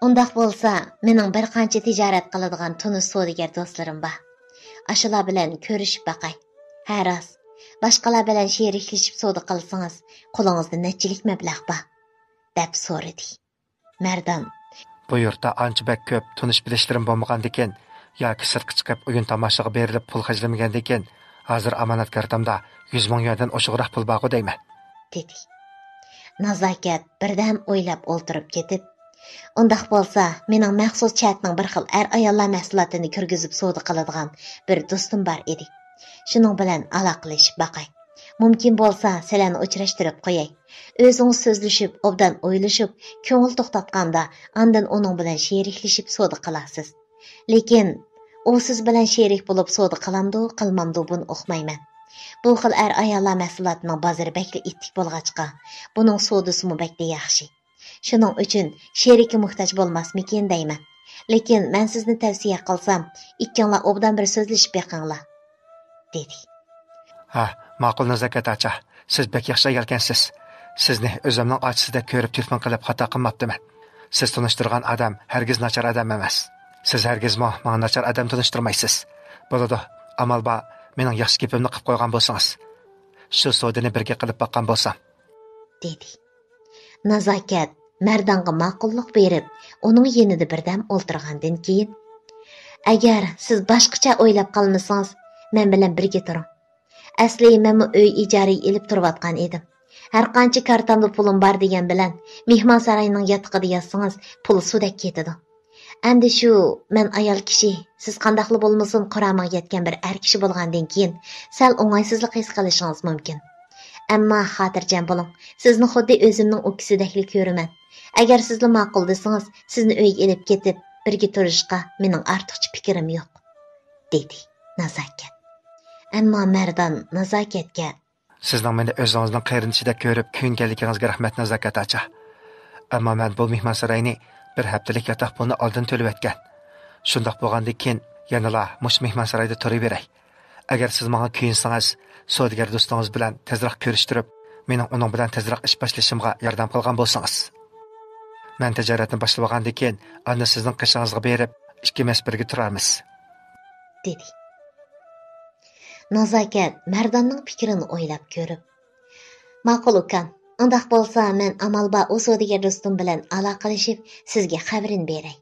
ئۇنداق بولسا، مېنىڭ بىر قانچە تىجارەت قىلىدىغان تونۇش سودىگەر دوستلىرىم بار. ئاشۇلار بىلەن كۆرۈشۈپ باقاي. ھە، راست، باشقىلار بىلەن شېرىكلىشىپ سودا قىلسىڭىز، قولىڭىزدا نەچچىلىك مەبلەغ بار، دەپ سورىدى. مەردان. بۇ يۇرتتا ئانچە بەك كۆپ تونۇش-بىلىشلىرىم بولمىغاندىكىن، ياكى سىرتقا چىقىپ ئويۇن-تاماشىغا بېرىلىپ پۇل خەجلىمىگەندىكىن، ھازىر ئامانەت كارتامدا يۈز مىڭ يۈەندىن ئوشۇقراق پۇل بارغۇ دەيمەن. دېدى. نازاكەت بىردەم ئويلاپ ئولتۇرۇپ كېتىپ، ئۇنداق بولسا، مېنىڭ مەخسۇس چەتنىڭ بىر خىل ئەر-ئاياللار مەھسۇلاتىنى كىرگۈزۈپ سودا قىلىدىغان بىر دوستۇم بار ئىدى. شۇنىڭ بىلەن ئالاقىلىشىپ باقاي. مۇمكىن بولسا، سىلەرنى ئۇچراشتۇرۇپ قوياي. ئۆزىڭىز سۆزلىشىپ، ئوبدان ئويلىشىپ، كۆڭۈل توختاتقاندا، ئاندىن ئۇنىڭ بىلەن شېرىكلىشىپ سودا قىلارسىز. لېكىن ئۇ سىز بىلەن شېرىك بولۇپ سودا قىلامدۇ، قىلمامدۇ، بۇنى ئۇقمايمەن. بۇ خىل ئەر-ئاياللار مەھسۇلاتىنىڭ بازىرى بەكلا ئىتتىك بولغاچقا، بۇنىڭ سودىسىمۇ بەكلا ياخشى. شۇنىڭ ئۈچۈن شېرىكى موھتاج بولماسمىكىن دەيمەن. لېكىن مەن سىزنى تەۋسىيە قىلسام، ئىككىڭلار ئوبدان بىر سۆزلىشىپ بېقىڭلار، دېدى. ھە، ماقۇل نازاكەت ئاچا، سىز بەك ياخشى ئايالكەنسىز. سىزنى ئۆزۈمنىڭ ئاچىسىدەك كۆرۈپ تېلېفون قىلىپ خاتا قىلماپتىمەن. سىز تونۇشتۇرغان ئادەم ھەرگىز ناچار ئادەم ئەمەس. سىز ھەرگىزمۇ ماڭا ناچار ئادەم تونۇشتۇرمايسىز. بولىدۇ، ئامال بار، مېنىڭ ياخشى گېپىمنى قىلىپ قويغان بولسىڭىز. شۇ سودىنى بىرگە قىلىپ باققان بولسام. دېدى. نازاكەت مەردانغا ماقۇللۇق بېرىپ، ئۇنىڭ يېنىدا بىردەم ئولتۇرغاندىن كېيىن، ئەگەر سىز باشقىچە ئويلاپ قالمىسىڭىز، مەن بىلەن بىرگە تۇرۇڭ. ئەسلى مەنمۇ ئۆي ئىجارىگە ئېلىپ تۇرۇۋاتقان ئىدىم. ھەرقانچە كارتامدا پۇلۇم بار دېگەن بىلەن، مېھمانساراينىڭ ياتىقىدا ياتسىڭىز، پۇل سۇدەك كېتىدۇ. ئەمدى شۇ، مەن ئايال كىشى، سىز قانداقلا بولمىسۇن قۇرامىغا يەتكەن بىر ئەر كىشى بولغاندىن كېيىن، سەل ئوڭايسىزلىق ھېس قىلىشىڭىز مۇمكىن. ئەمما خاتىرجەم بولۇڭ، سىزنى خۇددى ئۆزۈمنىڭ ئۇكىسىدەكلا كۆرىمەن. ئەگەر سىزلا ماقۇل دېسىڭىز، سىزنى ئۆيگە ئېلىپ كېتىپ، بىرگە تۇرۇشقا مېنىڭ ئارتۇقچە پىكرىم يوق، دېدى نازاكەت. ئەمما مەردان نازاكەتكە، سىزنىڭ مېنى ئۆزىڭىزنىڭ قېرىندىشىدەك كۆرۈپ كۆيۈنگەنلىكىڭىزگە رەھمەت، نازاكەت ئاچا. ئەمما مەن بۇ مېھمانساراينى بىر ھەپتىلىك ياتاق پۇلىنى ئالدىن تۆلىۋەتكەن. شۇنداق بولغاندىن كېيىن يەنىلا مۇشۇ مېھمانسارايدا تۇرۇۋېرەي. ئەگەر سىز ماڭا كۆيۈنسىڭىز، سودىگەر دوستىڭىز بىلەن تېزراق كۆرۈشتۈرۈپ، مېنىڭ ئۇنىڭ بىلەن تېزراق ئىش باشلىشىمغا ياردەم قىلغان بولسىڭىز. مەن تىجارەتنى باشلىۋالغاندىن كېيىن، ئاندىن سىزنىڭ قېشىڭىزغا بېرىپ، ئىككىمىز بىرگە تۇرارمىز، دېدى. نازاكەت مەرداننىڭ پىكرىنى ئويلاپ كۆرۈپ، ماقۇل ئۇكام، ئۇنداق بولسا مەن ئامال بار ئۇ سودىگەر دوستۇم بىلەن ئالاقىلىشىپ سىزگە خەۋىرىنى بېرەي.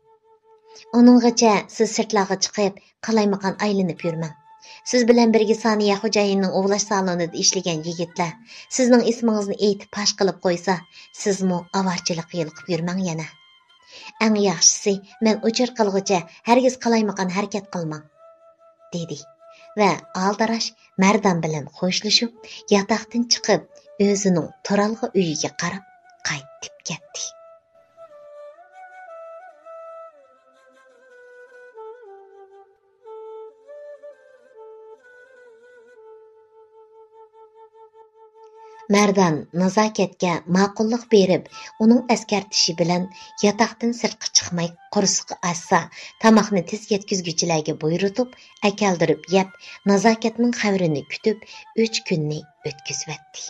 ئۇنىڭغىچە سىز سىرتلارغا چىقىپ قالايمىقان ئايلىنىپ يۈرمەڭ. سىز بىلەن بىرگە سانىيە خوجايىننىڭ ئۇۋۇلاش سالونىدا ئىشلىگەن يىگىتلەر سىزنىڭ ئىسمىڭىزنى ئېيتىپ پاش قىلىپ قويسا، سىزمۇ ئاۋارىچىلىققا يولۇقۇپ يۈرمەڭ يەنە. ئەڭ ياخشىسى، مەن ئۇچۇر قىلغۇچە ھەرگىز قالايمىقان ھەرىكەت قىلماڭ، دېدى ۋە ئالدىراش مەردان بىلەن خوشلىشىپ، ياتاقتىن چىقىپ، ئۆزىنىڭ تۇرالغۇ ئۆيىگە قاراپ قايتىپ كەتتى. مەردان نازاكەتكە ماقۇللۇق بېرىپ، ئۇنىڭ ئەسكەرتىشى بىلەن ياتاقتىن سىرتقا چىقماي، قورسىقى ئاچسا، تاماقنى تېز يەتكۈزگۈچىلەرگە بۇيرۇتۇپ، ئەكەلدۈرۈپ يەپ، نازاكەتنىڭ خەۋىرىنى كۈتۈپ، ئۈچ كۈننى ئۆتكۈزۈۋەتتى.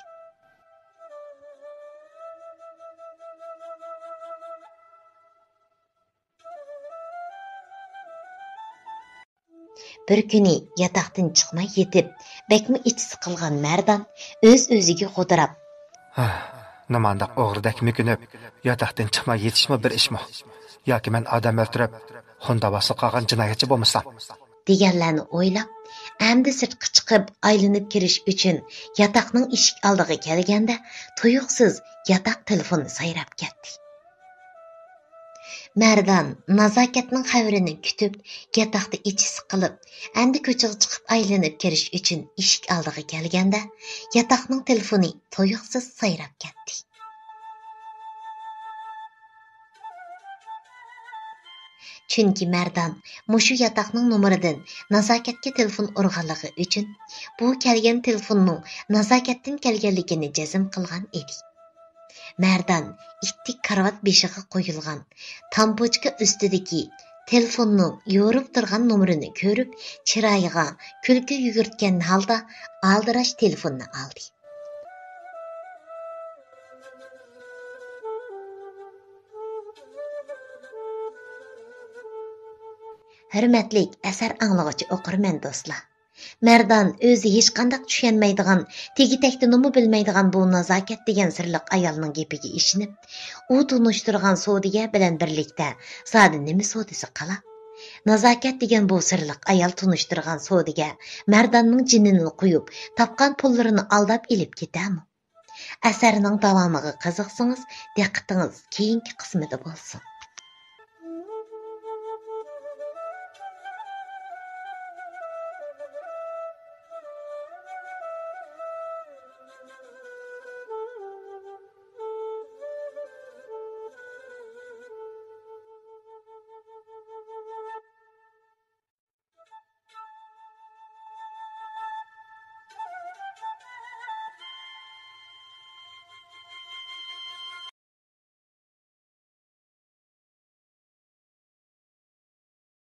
بىر كۈنى ياتاقتىن چىقماي يېتىپ، بەكمۇ ئىچى سىقىلغان مەردان ئۆز-ئۆزىگە غودىراپ، ھە، نېمانداق ئوغرىدەك مۆكۈنۈپ، ياتاقتىن چىقماي يېتىشمۇ بىر ئىشمۇ؟ ياكى مەن ئادەم ئۆلتۈرۈپ، خۇن داۋاسىغا قالغان جىنايەتچى بولمىسام؟ دېگەنلەرنى ئويلاپ، ئەمدى سىرتقا چىقىپ ئايلىنىپ كىرىش ئۈچۈن ياتاقنىڭ ئىشىك ئالدىغا كەلگەندە، تۇيۇقسىز ياتاق تېلېفونى سايراپ كەتتى. مەردان نازاكەتنىڭ خەۋىرىنى كۈتۈپ، ياتاقتا ئىچى سىقىلىپ، ئەمدى كوچىغا چىقىپ ئايلىنىپ كىرىش ئۈچۈن ئىشىك ئالدىغا كەلگەندە، ياتاقنىڭ تېلېفونى تۇيۇقسىز سايراپ كەتتى. چۈنكى مەردان مۇشۇ ياتاقنىڭ نومۇرىدىن نازاكەتكە تېلېفون ئۇرغانلىقى ئۈچۈن، بۇ كەلگەن تېلېفوننىڭ نازاكەتتىن كەلگەنلىكىنى جەزم قىلغان ئىدى. مەردان ئىتتىك كارىۋات بېشىغا قويۇلغان تامپۇچكا ئۈستىدىكى تېلېفوننىڭ يورۇپ تۇرغان نومۇرىنى كۆرۈپ، چىرايىغا كۈلكە يۈگۈرتكەن ھالدا ئالدىراش تېلېفوننى ئالدى. ھۆرمەتلىك ئەسەر ئاڭلىغۇچى ئوقۇرمەن دوستلار! مەردان ئۆزى ھېچقانداق چۈشەنمەيدىغان، تېگى-تەكتىنىمۇ بىلمەيدىغان بۇ نازاكەت دېگەن سىرلىق ئايالنىڭ گېپىگە ئىشىنىپ، ئۇ تونۇشتۇرغان سودىگەر بىلەن بىرلىكتە زادى نېمە سودىسى قالا؟ نازاكەت دېگەن بۇ سىرلىق ئايال تونۇشتۇرغان سودىگەر مەرداننىڭ جېنىنىلا قويۇپ، تاپقان پۇللىرىنى ئالداپ ئېلىپ كېتەرمۇ؟ ئەسەرنىڭ داۋامىغا قىزىقسىڭىز، دىققىتىڭىز كېيىنكى قىسمىدا بولسۇن.